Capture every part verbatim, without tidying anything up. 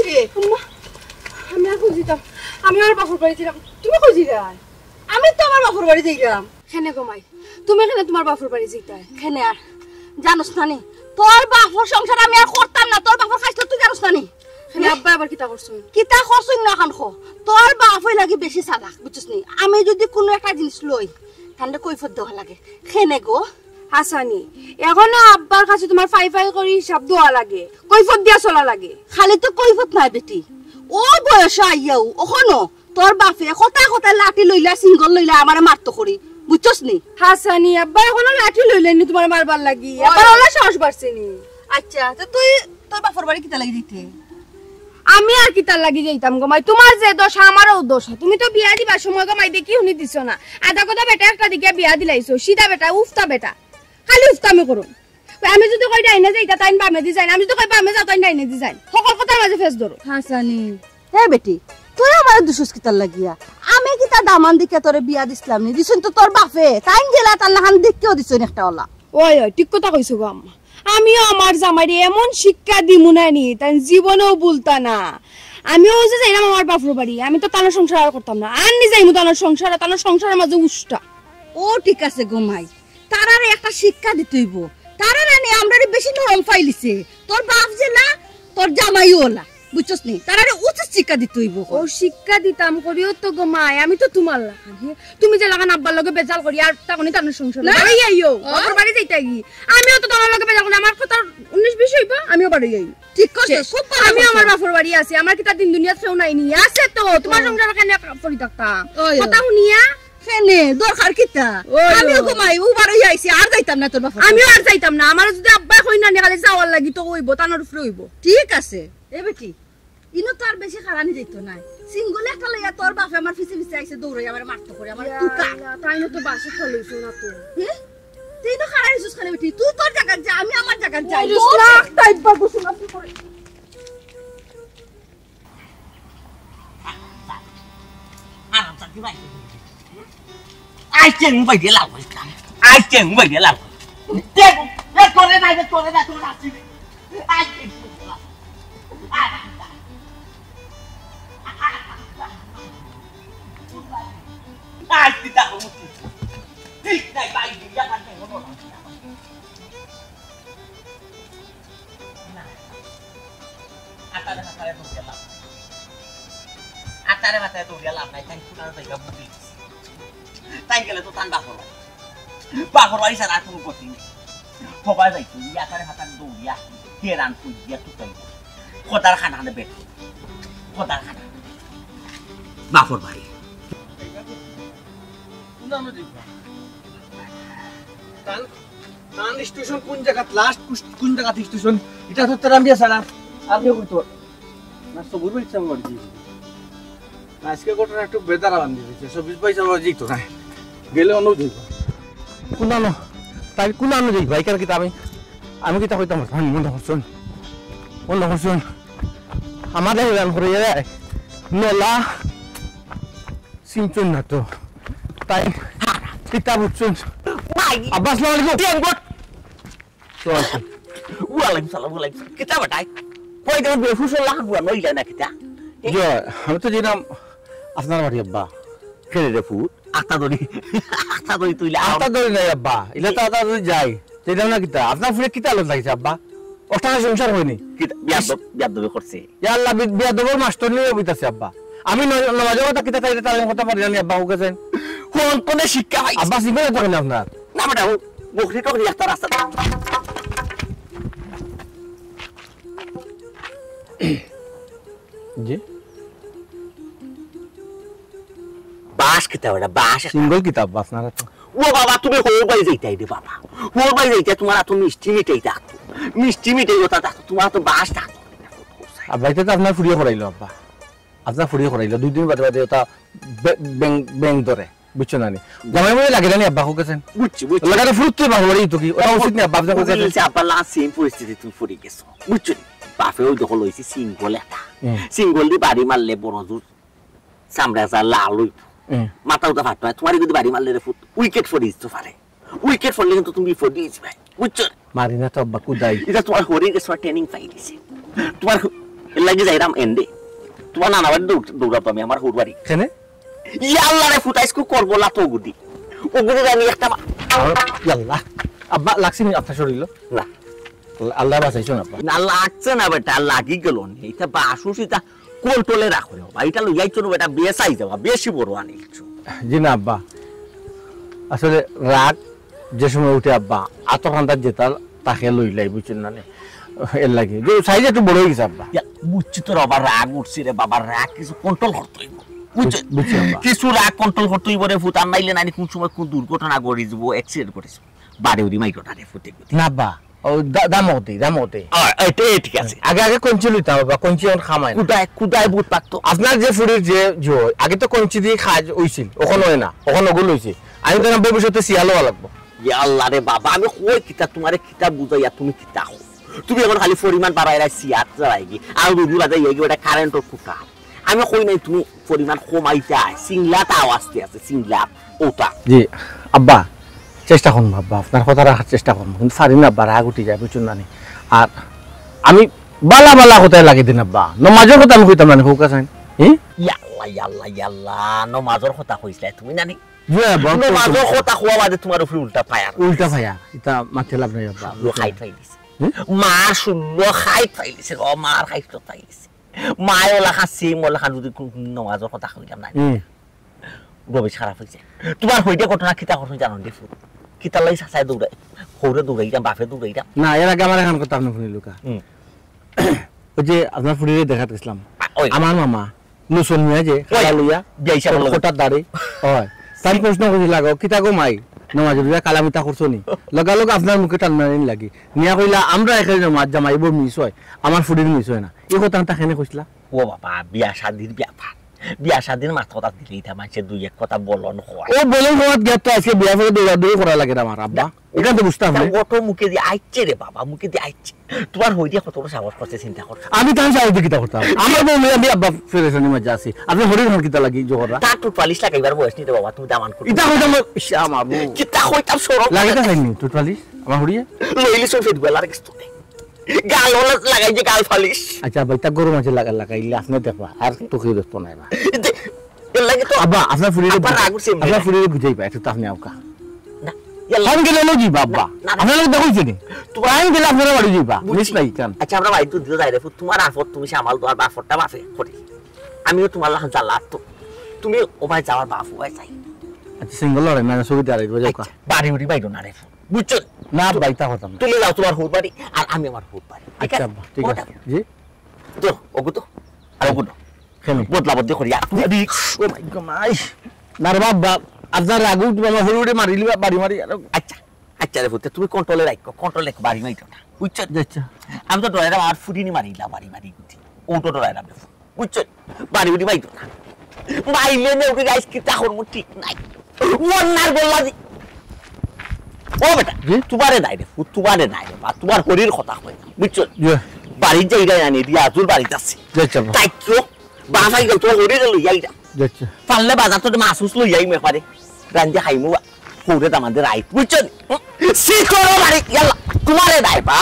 এ, আম্মা, আমি আর কই যাইতাম? আমি আমার বাপর বাড়ি যাইতাম। তুমি কই যাইতায়? আমি তো আমার বাপর বাড়ি যাইতাম। কেনে গো মাই, তুমি কেনে তুমার বাপর বাড়ি যাইতায়? কেনে আর জানোস না নি? তোর বাপর সংসার আমি আর করতাম না, তোর বাপর খাইছলত তুই জানোস না নি? কেনে আব্বা আবার কিতা করছইন? কিতা করছইন না খান খ। তোর বাপ অইলাগি বেশি চালাক, বুঝছস নি? আমি যুদি কুনু একটা জিনিস লই, তানরে কৈফত দেওয়া লাগে। কেনে গো? হাছানি, এখনো আব্বার কাছে তুমার ফাই ফাই করি হিসাব দেওয়া লাগে, কৈফত দিয়া চলা লাগে। খালি তো কৈফত নায় বেটি, অউ বয়সো আইয়াও অখনো তোর বাপে কথায় কথায় লাঠি লইলা, সিঙ্গল লইলা, আমারে মারতো করি, বুঝছস নি? হাছানি, আব্বা এখনো লাঠি লইলাইন নি তুমারে মারবার লাগি? ওই। আব্বার অলা সাহস বাড়ছে নি? আচ্ছা, তো তুই তোর বাপর বাড়ি কিতার লাগি যাইতে? আমি আর কিতার লাগি যাইতাম গো মাই? তুমার যে দশা, আমারও দশা। তুমি তো বিয়া দিবার সময় গো মাই দেখি হুনি দিছো না। আধা কথা বেটা একটা দেখিয়া বিয়া দিলাইছো, সিধা বেটা, উফতা বেটা, খালি উফতামি করো। আমি যুদি কই ডাইনে যাইতা, তাইন বামেদি যাইন, আমি যুদি কই বামে যাও, তাইন ডাইনেদি যাইন। হকল কথার মাঝে ফেস ধরো। হাছানি। এ বেটি, তুই আমারে দুষস কিতার লাগিয়া? আমি কিতা দামান দেখিয়া তোরে বিয়া দিছলাম নি? দিছইন তো তোর বাপে, তাইন যেলা তার লাখান দেখিয়াউ দিছইন একটা অলা। ওই, ওই, ঠিক কথা কইছো গো আম্মা। আমিও আমার জামাইরে এমন শিক্ষা দিমু না নি, তাইন জীবনেও ভুলতা না। আমিও যে যাইরাম আমার বাপর বাড়ি, আমি তো তানর সংসার আর করতাম না। আর নি যাইমু তানর সংসার, তানর সংসারর মাঝে উষ্টা। ও ঠিক আছে গো মাই, তারারে একটা শিক্ষা দিতে অইবো। তারা না নি আমরারে বেশি নরম পাইলিছে। তোর বাপ যেলা, তোর জামাইও অলা, বুঝছস নি? তারারে উচিত শিক্ষা দিতে অইবো। ও শিক্ষা দিতাম করিও তো গো মাই, আমি তো তুমার লাখান। হে, তুমি যে লাখান আব্বার লগে বেজাল করি আর তখনই তানর সংসার না। বাড়ি আইও, ও। বাপর বাড়ি যাইতায় গি। আমিও তো তুমার লগে বেজাল করি, আমার কথা উনিশ বিশ অইবো, আমিও বাড়ি আইও। ঠিক করছো, শেষ। খুব ভালা আমি করছো। আমার বাপর বাড়ি আছি, আমার কিতা দিন দুনিয়াত কেউ নাই নি? আছে তো, তুমার ও। সংসার কেনে পড়ি থাকতাম? ওই, ওই। কথা হুনিয়া কেনে? দরকার কিতা? ওই, আমিও ওই। গো মাই, উবার অইয়া আইছি, আর যাইতাম না তোর বাপর। আমিও আর যাইতাম না। আমারে যুদি আব্বায় কইন না নি, খালি যাওয়ার লাগি তো অইবো, তানর উপরে অইবো। ঠিক আছে। এ বেটি, ইনো তো আর বেশি খাড়ানি যাইতো নায়। সিঙ্গল একটা লইয়া তোর বাপে আমার পিছে পিছে আইছে, দৌড়াই আমারে মারতো করি, আমারে ইয়া তুকা। আল্লাহ, তাইন তো বাসে খালইছো না তো। হে? তুই তো খাড়াই রইছস কেনে বেটি? তুই তোর জাগাত যা, আমি আমার জাগাত যাই। বুঝছ না? তাই বা গোসল আপনি করে। আরাম শান্তি ভাই। আইছে মোবাইল দিয়া লাভ হইছে। আইছে মোবাইল দিয়া লাভ হইছে। দেখ, এ করে না, এ করে না, তোর আসি। আইছে মোবাইল দিয়া লাভ হইছে। আরাম শান্তি। আইছে তা হইছে। ঠিক নাই, ভাই, দিয়া পারবে, হলো না। না। আতারে মাতারে দৌড়িয়া লাভ নাই। আতারে মাতারে দৌড়িয়া লাভ নাই, তাই কুনানো জায়গা বুঝি। তাই গেলে তো তান বাপর বাড়ি। বাপর বাড়ি ছাড়া আর কোনো গতি নেই। হবায় যাইতো, ই আতারে মাতারে দৌড়িয়া, গেরান কই দিয়া তুকাই দিয়া। খোদার খানা খানে বেট। খোদার খানা। বাপর বাড়ি। কুনানো যাইবা? তান, তান স্টেশন কোন জাগাত, লাস্ট কুস-, কোন জাগাত স্টেশন? ইটা তো তারা আমি ছাড়া আর কেউ কইতো পারবো না। সবুজ ভাই সাহেব আর কি। আজকে ঘটনা একটু বেদারা বান্ধি দিছে। সবুজ ভাই সাহেব আর জিতো না। গেলে অন্য যাইবা। কুনানো? তাই কুনানো যাইবা? এখানে কিতা আমি, আমি কিতা কইতাম? মনে করছুন? মনে করছুন? আমাদের রান করে যায়। নলা চিনছুন না তো। তাই কিতা বুঝছুন? ভাই। আব্বা, আসসালামু আলাইকুম। কি আনবো? আসসালামু আলাইকুম। ওয়ালাইকুম সালাম, ওয়ালাইকুম সালাম। কিতা বেটাই? কই তোমার বেফুসল লাখান বুয়া নইলা না কিতা? জি, আমি তো জানলাম আপনার বাড়ি আব্বা। কেনে রে ফুত? আতা ধরি, আতা ধরি তুইলে আম। আতা ধরি নাই আব্বা, ইলা তো আতা ধরি যাই। জানলাম না কিতা? আপনার ফুয়ে কিতা আলত লাগিছে আব্বা? ওর টাকা সংসার হয়নি। কিতা বিয়াদব, বিয়াদবি করছে? ইয়া আল্লাহ, বি-, বিয়াদবর মাস্টার নিয়ে বইতাছে আব্বা। আমি ন-, নমাজের কথা কিতা চাইলে তার কথা পারি না আব্বা, ওকে চাইন। কোন, কোনে শিক্ষা পাইছে? আব্বা, শিক্ষা তো কেন আপনার? না বেটা, ও বকরি টকরি একটা রাস্তা। জি? বাঁশ কিতা বেটা, বাঁশ। সিঙ্গল কিতা আব্বা আপনারা তো? ও বাবা, তুমি হউর বাড়ি যাইতায় রে বাবা। হউর বাড়ি যাইতায়, তোমার এত মিষ্টি মিঠাই থাকতো। মিষ্টি মিঠাই কথা থাকতো, তোমার এত বাঁশ থাকতো। আব্বা, ইটা তো আপনার ফুড়িয়ে করাইলো আব্বা। আপনার ফুড়িয়ে করাইলো। দুই দিন বাদে বাদে ওটা বে-, ব্যাং, ব্যাং ধরে। বুঝছো না নি? জামাই মনে লাগে না নি আব্বা, কইছেন? বুঝছি, বুঝছি। লাগাতে ফুরুত তো বাবা, ওই তো কি? ওটা উচিত না আব্বা, আপনি কইছেন? বুঝছি, আব্বা, লাস্ট সেম পরিস্থিতি তুমি পড়ি গেছো। বুঝছো নি? বাপে ওই দখল হইছে সিঙ্গল একটা। হুম। সিঙ্গল দি বাড়ি মারলে বড় জোর চামড়া যা লাল হইব। হুম। মাথা উঠা ফাটবে। তোমার যদি বাড়ি মারলে রে ফুত, উইকেট পড়ি দিতে পারে। উইকেট পড়লে কিন্তু তুমি বিপদে যাবে। বুঝছো? মারি না তো আব্বা, কুদাই। এটা তোমার হরির কাছে ট্রেনিং পাই গেছে। তোমার হ-, এর লাগি যাইরাম এন্ডে। তুমার নানা বাড়ি দৌড়-, দৌড়াতো আমি, আমার হউর বাড়ি। কেনে? ইয়া আল্লাহ রে, ফুতাইস কু করবো লাতো গুদি। ও গুদি জানি একটা মা-, আর ইয়াল্লা। আব্বা, লাগছে নি আপনার শরীর? না। আল্লাহ বাঁচাইছো না, আব্বা। না, লাগছে না বেটা, লাগি গেল নি। এটা বাসুস, এটা কন্ট্রোলে রাখো রে বাবা। এটা লইয়া আইছো না বেটা, বেশ আই যাবা, বেশি বড় আনিলছো। জি না, আব্বা। আসলে রাগ যে সময় উঠে, আব্বা, আতো কান্দার যেটা তাকে লইলাই, বুঝছেন না নি? এর লাগি। যে সাইজ একটু বড় হয়ে গেছে, আব্বা। ইয়া, বুঝছি তো রে বাবা, রাগ উঠছে রে বাবা, রাগ কিছু কন্ট্রোল করতে হইব। বুঝছো? বুঝছি, আব্বা। কিছু রাগ কন্ট্রোল করতে হইব রে ফুত, আর নাইলে নানি কোন সময় কোন দুর্ঘটনা ঘটে যাব, অ্যাক্সিডেন্ট ঘটে যাব। বাড়ি উড়ি মাইরো না রে ফুত, এগুলি। না, আব্বা। ও, দা-, দামতে, দামতে। আ, এটা, এটা ঠিক আছে। আগে, আগে কঞ্চি লইতাম, আব্বা, কঞ্চি এখন খামায় না। কুদায়, কুদায় বুট পাকতো। আপনার যে ফুড়ির যে, যে, আগে তো কঞ্চি দিয়ে কাজ হইছিল, এখন হয় না, এখন ওগুলো হইছে। আমি তো না ভবিষ্যতে সিয়ালো লাগবো। ইয়া আল্লাহ রে বাবা, আমি কই কিতা, তোমারে কিতা বুঝাইয়া তুমি কিতা কও? তুমি এখন খালি পরিমাণ বাড়াইরা সিয়াত যাইগি, আর রুগী বাজাই ইয়ে কি ওটা কারেন্টর কুটা। আমি কই নাই তুমি পরিমাণ কমাইতায়, সিংলাত আওয়াজতে আছে, সিংলাত ওটা। জি, আব্বা, চেষ্টা করুন আব্বা, আপনার কথা রাখার চেষ্টা করুন, কিন্তু পারি না আব্বা, রাগ উঠি যায়, বুঝছেন না নি? আর আমি বালা বালা কথায় লাগি দিন আব্বা, নমাজর কথা আমি কইতাম না নি, কউকা চাইন। হুম? ইয়াল্লা, ইয়াল্লা, ইয়াল্লা, নমাজর কথা কইছলায় তুমি নানি? জি, আব্বা, নমাজর কথা কওয়া বাদে তোমার উপরে উল্টা ফায়ার। উল্টা ফায়ার, এটা মাতে লাভ নাই আব্বা। ষোলো খাইট ফাইলিছে। হুম? মার ষোলো খাইট ফাইলিছে, ও মার খাইট ফাইলিছে। মায় ওলা খাসি, মোলা খান যদি কোন নমাজর কথা কইলাম না। হুম। রবিশ খারাপ হইছে। তোমার হইতে ঘটনা কিতা করছো জানো নি ফুত? কিতার লাগি চাচায় দৌড়াই, হউরে দৌড়াইলাম, বাপে দৌড়াইলাম। না, এর আগে আমার এখন কথা আপনি শুনিলুকা। হুম। ওই যে আপনার ফুড়িরে দেখাত গেছিলাম। আ, ওই। আমার মামা, নুসন মিয়া যে, ওই। খালা লইয়া, বিয়াই সাহেব লগে। কোটার দাড়ি। হয়। তাই প্রশ্ন করছি লাগো, "কিতা গো মাই? নমাজ রোজা কালামিতা করছো নি?" লগালগ আপনার মুখে টান মারিন লাগি। মিয়া কইলা, "আমরা এখানে নমাজ জামাইবো মিস হয়, আমার ফুড়ির মিস হয় না।" এই কথা তা কেনে কইছিলা? ও বাবা, বিয়া শাদির ব্যাপার। বিয়া শাদির মাত কথা দিলে ইতা মানষে দুই এক কথা বলন কয়। ও বলন কওয়াত গিয়া তো আজকে বিয়া করে দৌড়াদৌড়ি করা লাগে না আমার আব্বা। না। এখান তো বুঝতাম না। অত মুখে দিয়ে আইচ্ছে রে বাবা, মুখে দিয়ে আইচ্ছে। তোমার হইতে কত বড় সাহস করছে চিন্তা কর। আমি তার সাহস দিয়ে কিতা করতাম? আমার বউ লইয়া আমি আব্বা ফেরেশানি মাঝে আছি। আপনি হরির হন কিতা লাগি জোহরা? তার টুটপালিশ লাগাইবার বয়স নি রে বাবা, তুমি দামান করো। ইতা কইতাম না, ইস, আমার বউ। কিতা কইতাম সরম। লাগাইতা চাইনি টুটপালিশ? আমার হরিয়ে? লইলি সব ফেট বেলার কিছু নেই। গাল ওলা লাগাই যে গাল ফালিশ। আচ্ছা, ভাই, তা গরু মাঝে লাগা লাগাইলে আপনি দেখবা, আর তো কেউ দেখতো না এবার। এতে, এর লাগে তো আব্বা, আপনার ফুড়িরে আব্বা বুঝাই-, রাগ উঠছে এমনি। আপনার ফুড়িরে বুঝাইবা, একটু তো আপনি আউকা। না, ইয়াল্লা। ফোন গেলে লো জি বাবা। না, না, না। আপনার লোক দেখো যে নি। তোমার আমি গেলে আপনারা বাড়ি যাইবা। বুঝছি। মিস নাই কেন? আচ্ছা, আমরা বাড়ি তো দিও যাই রে, ফুত, তোমার আর ফুত, তুমি সামাল দেওয়ার বাপরটা বাপে করে। আমিও তোমার লাখান জ্বালা তো। তুমি ও ভাই যাওয়ার বাপ, ও ভাই যাই। আচ্ছা, সিঙ্গেল লড়াই, মানে ছবি দাঁড়াই, বুঝো কা? আচ্ছা, বাড়ি উড়ি বাইরো না রে ফুত। বুঝছো? না, তো বাইতা হতাম না। তুমি যাও তোমার হউর বাড়ি, আর আমি আমার হউর বাড়ি। ঠিক আচ্ছা, আছে? আব্বা, ঠিক ওটা আছে। জি। তো, ওগো তো, আর ওগো না। কেন? বদলা বদলি করি, আর তুমি আরে, ও মাই গো মাই। না রে বাবা, আপনার রাগ উঠবে, আমার হরি উঠে মারিলি বা-, বাড়ি মারি আর। আচ্ছা, আচ্ছা রে ফুত, তুমি কন্ট্রোলে রাখো, কন্ট্রোলে রাখো, বাড়ি মারিও না। বুঝছো? জি, আচ্ছা। আমি তো ডরাইলাম, আর ফুটিনি মারিলা, বাড়ি মারি উঠি। ও তো ডরাইলাম রে ফুত। বুঝছো? বাড়ি উঠি মারিও না। মাইলে নে ওকে গাইস, কিতা করবো ঠিক নাই। ওর নার বললা দি। ও বেটা, জি? তোমারে নাই রে ফুত, তোমারে নাই রে বা, তোমার হরির কথা কই না। বুঝছো? জি। বাড়ি যাই রে, আনি দিয়া, তোর বাড়িতে আছে। জি, আচ্ছা, বাবা। তাই তো বাসায় গেল, তোমার হরিরে লই যাই না। যাচ্ছে। পারলে বাজার তো মাছ উছ লই যাই মে পারে। রান্ধি খাইমু বা। হৌরে দামান্দে রাইট, বুঝছো নি? হুম? সিতরো বাড়ি, ইয়াল্লা, তোমারে নাই বা।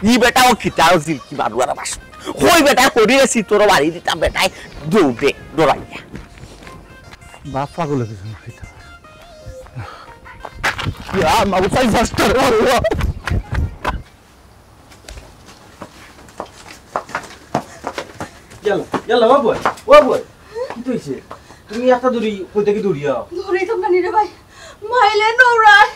ই বেটা ও কিতা ও জিলকি মারুয়ার বাস। কই বেটা হরিরে সিতরো বাড়ি দিতাম বেটায় দৌড়ে, দৌড়াইয়া। বাপ পাগল হয়ে গেছে না, এটা। ইয়া, মাগো, চাই ফাস্টার, মারো। ইয়াল্লা, ইয়াল্লা, ও বয়, ও বয়, কিতা অইছে? তুমি একটা দৌড়ি, কই থাকি দৌড়িয়া? দৌড়াইতাম না নি রে ভাই, মাইলে নৌরায়,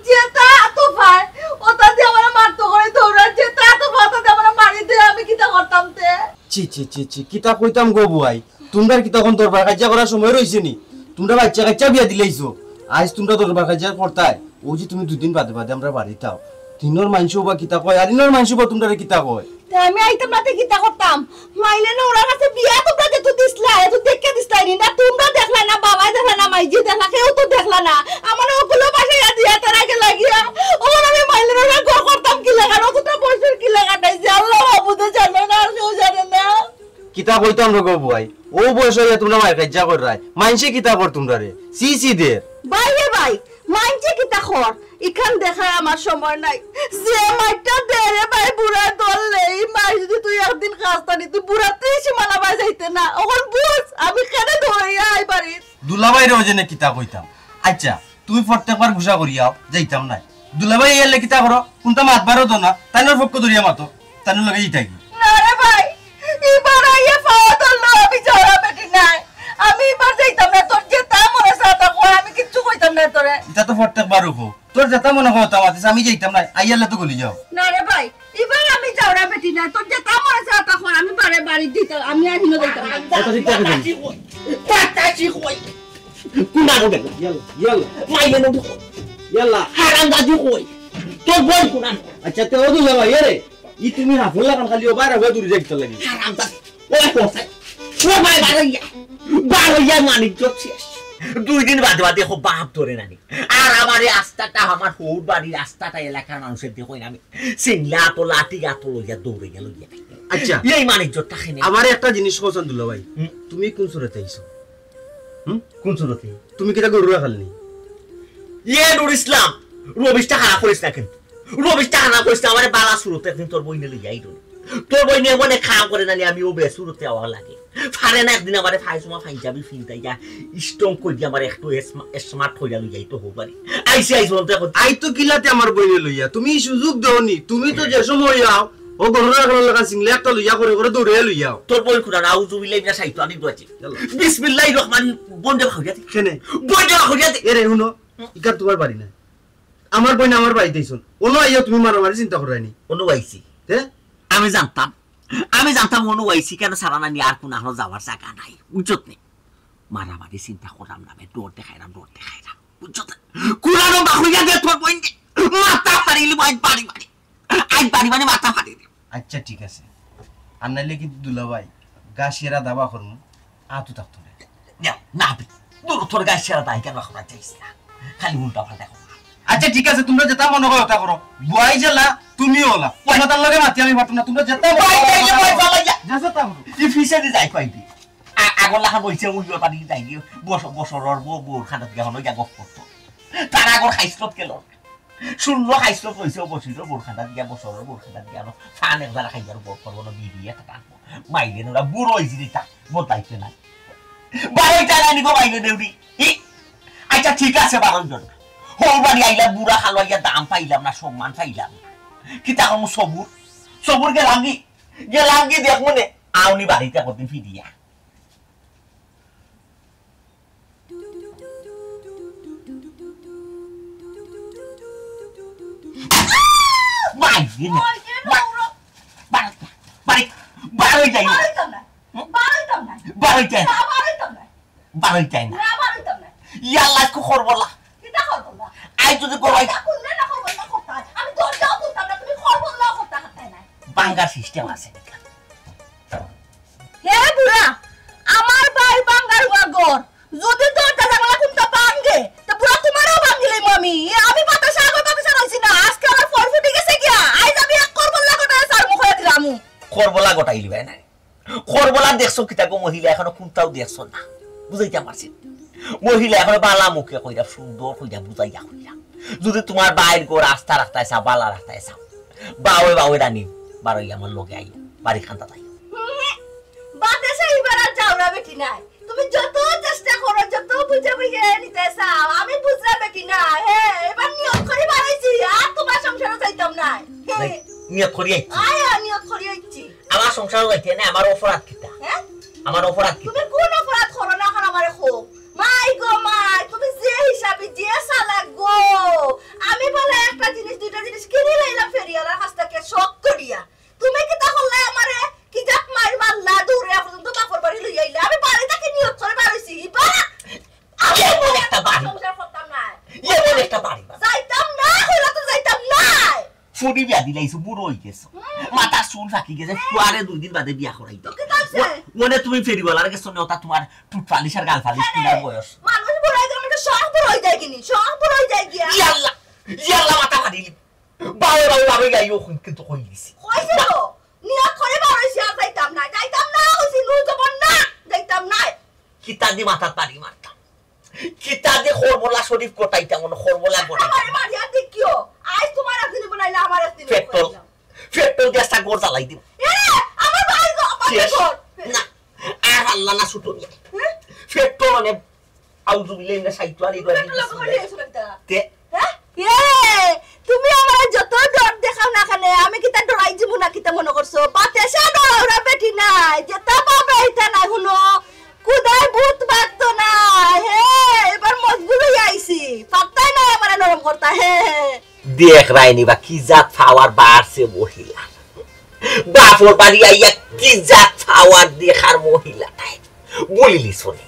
যেতা আতো পায়, ওতা দি আমারে মারতো করে দৌড়ায়, যেতা আতো পায়, ওতা দি আমারে মারি দে, আমি কিতা করতাম তে? ছি, ছি, ছি, ছি, কিতা কইতাম গো বুয়াই? তুমরার কিতা অখন দরবার কাজিয়া করার সময় রইছে নি? তুমরা বাইচ্চা কাইচ্চা বিয়া দিলাইছো, আইজ তুমরা দরবার কাজিয়া করতায়? অউ যে তুমি দুইদিন বাদে বাদে আমরার বাড়িত আও, তিনর মাইনষে বা কিতা কয়, আর ইনর মাইনষে বা তুমরারে কিতা কয়? তে আমি আইতাম না তে কিতা করতাম? মাইলে নৌরার কাছে বিয়া তুমরা যেতু দিছলায়, এতু দেখিয়া দিছলায় নি? না তুমরা দেখলায় না, বাবায় দেখলা না, মাইজি দেখলা, কেউ তো দেখলা না। আমারে অগুলো বাসাইয়া দিয়া তারা গেলা গিয়া। অখন আমি মাইলে নৌরার ঘর করতাম কিলাখান, অতটা বয়সর কিলাখান নাই যে আল্লাহ মাবুদে জানে না, আর কেউ জানে না। কিতা কইতাম রে গো বুয়াই, অউ বয়স অইয়া তুমরা মাইর কাইজ্জা কররায়, মাইনষে কিতা কর তুমরারে? ছি ছি দের। ভাই রে ভাই, মাইনষে কিতা কর? ইখান দেখার আমার সময় নাই। যে মাইরটা দে রে ভাই, বুড়া দল নেই, মাই যদি তুই একদিন খাস্তানি বাইরে ওই জন্য কিতা কইতাম। আচ্ছা, তুমি প্রত্যেকবার গুসা করিয়াও, যাইতাম নায়। দুলাভাই ইয়ারলে কিতা করো? কুনটা মাতবারও দো না, তাইনর পক্ষ ধরিয়া মাতো, তাইনর লগে যাইতায় কি? না রে ভাই, ইবার আইয়া পাও ধরলো, আমি যাওরা বেটি নায়। আমি ইবার যাইতাম না, তোর যেতা মনে চায় তা কর, আমি কিচ্ছু কইতাম না তোরে। ইতা তো প্রত্যেকবারও কও। তোর যেতা মনে কয় তা মাতিস, আমি যাইতাম না, আইয়ালে তো গলি যাও। না রে ভাই, ইবার আমি যাওরা বেটি না, তোর যেতা মনে চায় তা কর, আমি বারে বাড়ি দিতাম, আমি আর হিনো যাইতাম না। কথা ঠিক আছে। বাতাসি কই? বাতাসি কই? কুনা গো গেল? ইয়াল্লা, ইয়াল্লা। মাইলে নদী কই? ইয়াল্লা। হারামজাদি কই? তোর বইন কুনা? আচ্ছা, তে ও দুলাভাই, এ রে, ই তুমি হাফুল্লা খান খালি ও বাইরে হয়ে দূরে যাইতে লাগি। হারামজাদি। ওই কোথায়? ও ভাই, বারইয়া। বারইয়া মানিক চোখ শেষ। দুই দিন বাদে বাদে খুব বাপ ধরে নানি। আর আমার এই আস্তাটা, আমার হৌর বাড়ির আস্তাটা এলাকার মানুষের দেখো আমি সিংলা তো লাঠি গাতো লইয়া দৌড়ে গেল গিয়া। আচ্ছা। এই মানিক জোরটা খেনে। আমার একটা জিনিস কইছন দুলাভাই, হুম? তুমি কোন সুরতে আইছো? হুম? কোন সুরতে? তুমি কিতা গরু রাখাল নি? ইয়ে নুর ইসলাম, রবিশটা খারাপ করিস না কিন্তু। রবিশটা খারাপ করিস না, আমারে বালা সুরতে একদিন তোর বইনে লইয়া আইলো। তোর বইনে এমন এক কাম করে নানি, আমি ও বেসুরতে আওয়া লাগে। ফারে না একদিন আমারে ফাইসমা ফাইঞ্জাবি ফিনতাইয়া, স্ট্রং কই দিয়া আমার একটু এসমা-, স্মার্ট কইরা লইয়া আইতো হো বাড়ি। আইসি আইসি বলতে এখন। আই তো কিলাতে আমার বইনে লইয়া, তুমি সুযোগ দেও নি, তুমি তো যে সময় আও, ও গরু রাখাল লাগা সিংলা একটা লইয়া করে করে দৌড়ে লইয়া আও। তোর বই কুনা না, আউযু বিল্লাহি মিনাশ শাইতানির রাজিম। ইয়াল্লা। বিসমিল্লাহির রহমানির, বন্ধ করিয়া দে। কেনে? বন্ধ করিয়া দে। এ রে, হুনো, ইকার তোমার বাড়ি না। আমার বইন আমার বাড়িত আইছন। অনো আইয়া তুমি মারামারি চিন্তা করায়নি। অনো আইছি। তে? আমি জানতাম, আমি জানতাম অনো আইছি কেন সারা নানি আর কুনানো যাওয়ার জাগা নাই। বুঝছত নি? মারামারি চিন্তা করলাম না, আমি ডর দেখাইলাম, ডর দেখাইলাম। বুঝছত? কুনানো বাহুইয়া দে তোর বইন দে। মাথা ফাড়িলি মাই বাড়ি বাড়ি। আই বাড়ি মানে মাথা ফাড়ি দিল। আচ্ছা, ঠিক আছে। আর নাইলে কিন্তু দুলাভাই, গাছিয়ারা দাবা করমু, আতু থাকতো না। না, না, দূর তোর গাছিয়ারা দাই কেন এখন আর যাইস না? খালি উল্টা পাল্টা কথা। আচ্ছা, ঠিক আছে, তোমরা যেটা মনে করো ওটা করো। বুয়াই জেলা, তুমিও ওলা। ওই তার লগে মাতি আমি পারতাম না, তোমরা যেটা মনে ভাই, করো এই যে ওটা ভাই, করো। ফালাই যা। যা, যা, তা করো। ই ফিশারি যাই কই দি। আ-, আগর লাখান বইছে, ওই ওর বাড়ি যাই গিয়ে, বস-, বসরর বউ, বউর খানাত গিয়া হলো গিয়া গপ করতো। তার আগর খাইছলত গেল। শুনলো খাইছলত কইছে, ও বসিল, বউর খানাত গিয়া, বসরর বউর খানাত গিয়া, আনো, ফান এক জায়গা খাইবার বউ করবো না, বিবি একটা টানবো। মাইলে নোরা, বুড়ো হইছি রে, তা, বদলাইতে নাই। বারোই টানা নিব মাইলে দেউরি। ই? আচ্ছা, ঠিক আছে, বারো জন। হৌ বাড়ি আইলাম, বুড়া খালো আইয়া দাম পাইলাম না, সম্মান পাইলাম না। কিতা কমু সবুর? সবুর গেলাম কি? গেলাম কি দেখ মনে? আউনি বাড়িতে কদিন ফিরিয়া। মাই, দিন। ওই যে বা-, নোংরা। বারো, বারো, বারো যাই। বারোইতাম না। হুম? বারোইতাম না। বারোইতাম। না, বারোইতাম না। বারোইতাম না। না, বারোইতাম না। ইয়াল্লা, আজকে খরবলা। কিতা খরবলা? আই যদি গলায় এটা খুললে না খরবলা করতে হয়। আমি দরজাও খুলতাম না, তুমি খরবলা করতে হাতে নাই। বাঙ্গা সিস্টেম আছে। হে বুড়া, আমার ভাই বাঙ্গার ঘর। যদি দরজা জানালা কুনটা ভাঙ্গে, তে বুড়া তোমারও ভাঙ্গিলাইমু আমি। এ, আমি বাতাসে আগর বাতাসে রইছি না। আজকে আমার ফল ফুটি গেছে গিয়া। আইজ আমি এক খরবলা গোটায় সার মুখে দিলামু। খরবলা গোটাইলিবায় না। খরবলা দেখছো কিতা গো মহিলা, এখনো কুনটাও দেখছো না। বুঝাইতাম পারছি। মহিলা এখনো বালা মুখে কইরা, সুন্দর কইরা, বুঝাইয়া কইরা। যদি তোমার বাইর গো রাস্তা রাখতায় চাও, বালা রাখতায় চাও, বাওয়ে বাওয়ে রানি, বারোই আমার লগে আইয়া, বাড়ি খান্তা তাই। হুম, বাতাসে এবার আর যাওরা বেটি নাই। তুমি যত চেষ্টা করো, যত বুঝে বুঝে নিতে চাও, আমি বুঝরা বেটি না। হে, এবার নিয়ত করি বারইছি, আর তোমার সংসারও যাইতাম না। হে। নাই, নিয়ত করি আইছি। আয়, আয়, নিয়ত করি আইছি। আমার সংসারও যাইতে না, আমার অপরাধ কিতা? হ্যাঁ? আমার অপরাধ কিতা? তুমি কোন অপরাধ করো না, এখন আমারে কও। মাই গো মাই, তুমি যে হিসাবে, যে চালাক গো। আমি বলে একটা জিনিস, দুইটা জিনিস কিনি লাইলাম ফেরিওয়ালার কাছ থেকে শখ করিয়া। তুমি কিতা করলে আমারে? কি জাত মাইর মারলা, দৌড়ে পর্যন্ত বাপর বাড়ি লই আইলা। আমি বাড়ি থাকি নিয়ত করে বারইছি। ইবা, আমি এমন একটা বাড়ি। সংসার করতাম না। এমন একটা বাড়ি। যাইতাম না, কইলা তো যাইতাম না। ফুড়ি বিয়া দিলাইছো, বুড়ো হই গেছো। হুম। মাথার চুল ফাঁকি গেছে, ফুয়ারে দুই দিন বাদে বিয়া করাইতো। তো কিতা হইছে? ও-, ওনে তুমি ফেরিওয়ালার গেছো না, ওটা তোমার টুট ফালিশ আর গাল ফালিশ কিনার বয়স। মানুষ বুড়াই গেলে তো শখ বুড়াই যায় কিনি, শখ বুড়াই যায় গিয়া। ইয়াল্লা, ইয়াল্লা মাথা ফাটিলি। বারো, বারো, বারো, যাই হোক, কিন্তু কই দিছি। কইছে তো, নিয়ত করে বারইছি আর যাইতাম না, যাইতাম না, কইছি, নু জবর না, যাইতাম না। কিতা দি মাথাত বাড়ি মারতাম? কিতা দি খরবলা শরীফ গোটাইতাম, মনে খরবলা গোটাইতাম। আমারে মারিয়া দেখিও, আজ তোমার একদিন বানাইলে আমার একদিন পেট্রোল, বানাইলাম। পেট্রোল দিয়া সাগর জ্বালাই দিব। এ, আমার ভাই গো, আমার শেষ। ঘর। না, আর আল্লাহ না ছুটো নিয়ে। হ্যাঁ? পেট্রোল অনেক আউযুবিল্লাহি মিনাশ শাইতানির রাজিম। তে হ্যাঁ? এ, তুমি আমারে যত ডর দেখাও না কেনে, আমি কিতা ডরাই যিমু না কিতা মনো করছো? বাতাসা ডরাউরা বেটি নায়, যেতা ভাবে ইতা নায়, হুনো, কুদায় ভূত মাততো নায়, হে, এবার মজবুত অইয়া আইছি, পারতায় নায় আমারে নরম করতা, হে। দেখরায়নি বা কি জাত পাওয়ার বাড়ছে মহিলা। বাপর বাড়ি আইয়া কি জাত পাওয়ার দেখার মহিলা তাই। বলিলিছনি।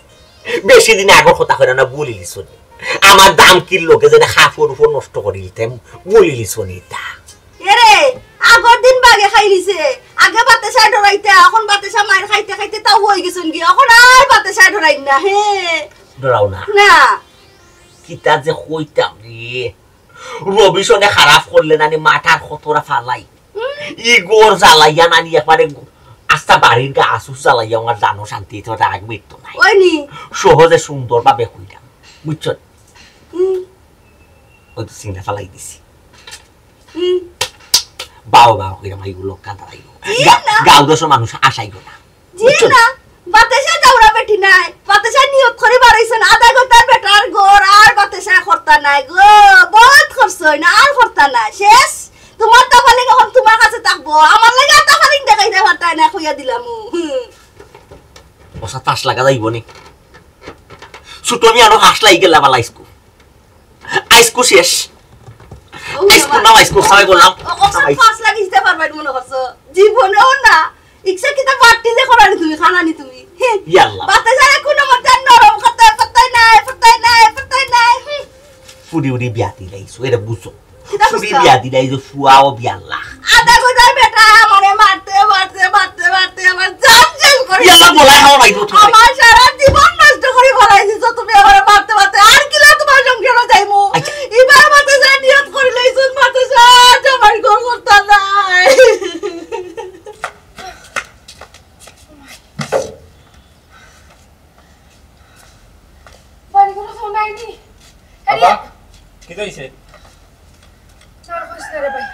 বেশি দিন আগর কথা কইরা না, বলিলিছনি। আমার দামকির লগে যেন কাপড় উপর নষ্ট করিলিতাম, বলিলিছনি তা। এরে, আগর দিন বাগে খাইলিছে। আগে বাতাসা ডরাইতা, অখন বাতাসা মাইর খাইতে খাইতে তাও অইগেছইন গি। অখন আর বাতাসা ডরাইন না, হে। ডরাও না। না। কিতা যে কইতাম রে। রবিশনে খারাপ করলে নানি মাথার খতরা ফালাই। ই ঘর জ্বালাইয়া নানি একবারে আস্তা বাড়ির গাছ উছ জ্বালাইয়া আমার জানো শান্তি তো রাগ মিটতো নাই। ওই নি। সহজে সুন্দরভাবে কইলাম। বুঝছো? হুম। ওই তো সিংড়া ফালাই দিছি। হুম। বাও বাও কইরা মাইগুলো কাদারাইব। জি না। গাঁও দেশর মানুষ আসাইব না। জি বুঝছো? না, বাতাসা যাওরা বেটি নায়। বাতাসা নিয়ত করি বাড়াইছইন, আধা ঘন্টা বেটার ঘর আর বাতাসা করতা নায় গো। বহুত করছইন, আর করতা নায়। শেষ। তোমার তাফালিং অখন তোমার কাছে থাকবো। আমার লাগি আর তাফালিং দেখাইতে পারতায় না, কইয়া দিলাম। হুম। বসা তাস লাগা যাইব নি। ছোট আমি আরো হাস লাগি গেলা বালা স্কুল। আইসকু শেষ। ও আইসকু বাবা। না, আইসকু সবাই বললাম। ও, ও সব আইস- ফাঁস লাগিয়ে দিতে পারবে মনে করছো? জীবনেও না। ইচ্ছা কিতা পার্টি যে করানি তুমি, খানানি তুমি। হে। ইয়াল্লা। বাতাসা কোনো মতে নরম করতে পারতায় নাই, পারতায় নাই, পারতায় নাই। হুম। ফুরি উড়ি বিয়া দিলাইছো, এটা বুঝো। কিতা ফুরি বুঝতাম? বিয়া দিলাইছো, ফুয়াও বিয়াল্লা। আধা গোদা বেটা আমারে মারতে, মারতে, মারতে, মারতে আমার জান জেল করে ইয়াল্লা, দিছে। বলাই খাওয়া বাইর করতে হবে। আমার সারা জীবন নষ্ট করে বলাই দিছো তুমি আমারে মারতে, মারতে। আর কিলা তোমার সংসারে যাইমু? আচ্ছা। এবার মাদ্রাসা নিয়ত করে লইছুন, মাদ্রাসা জামাই ঘর করতা নাই। বাড়ি কোনো ফোন আইনি? আরে! আপা, কিতা অইছে? আর কইস না রে ভাই।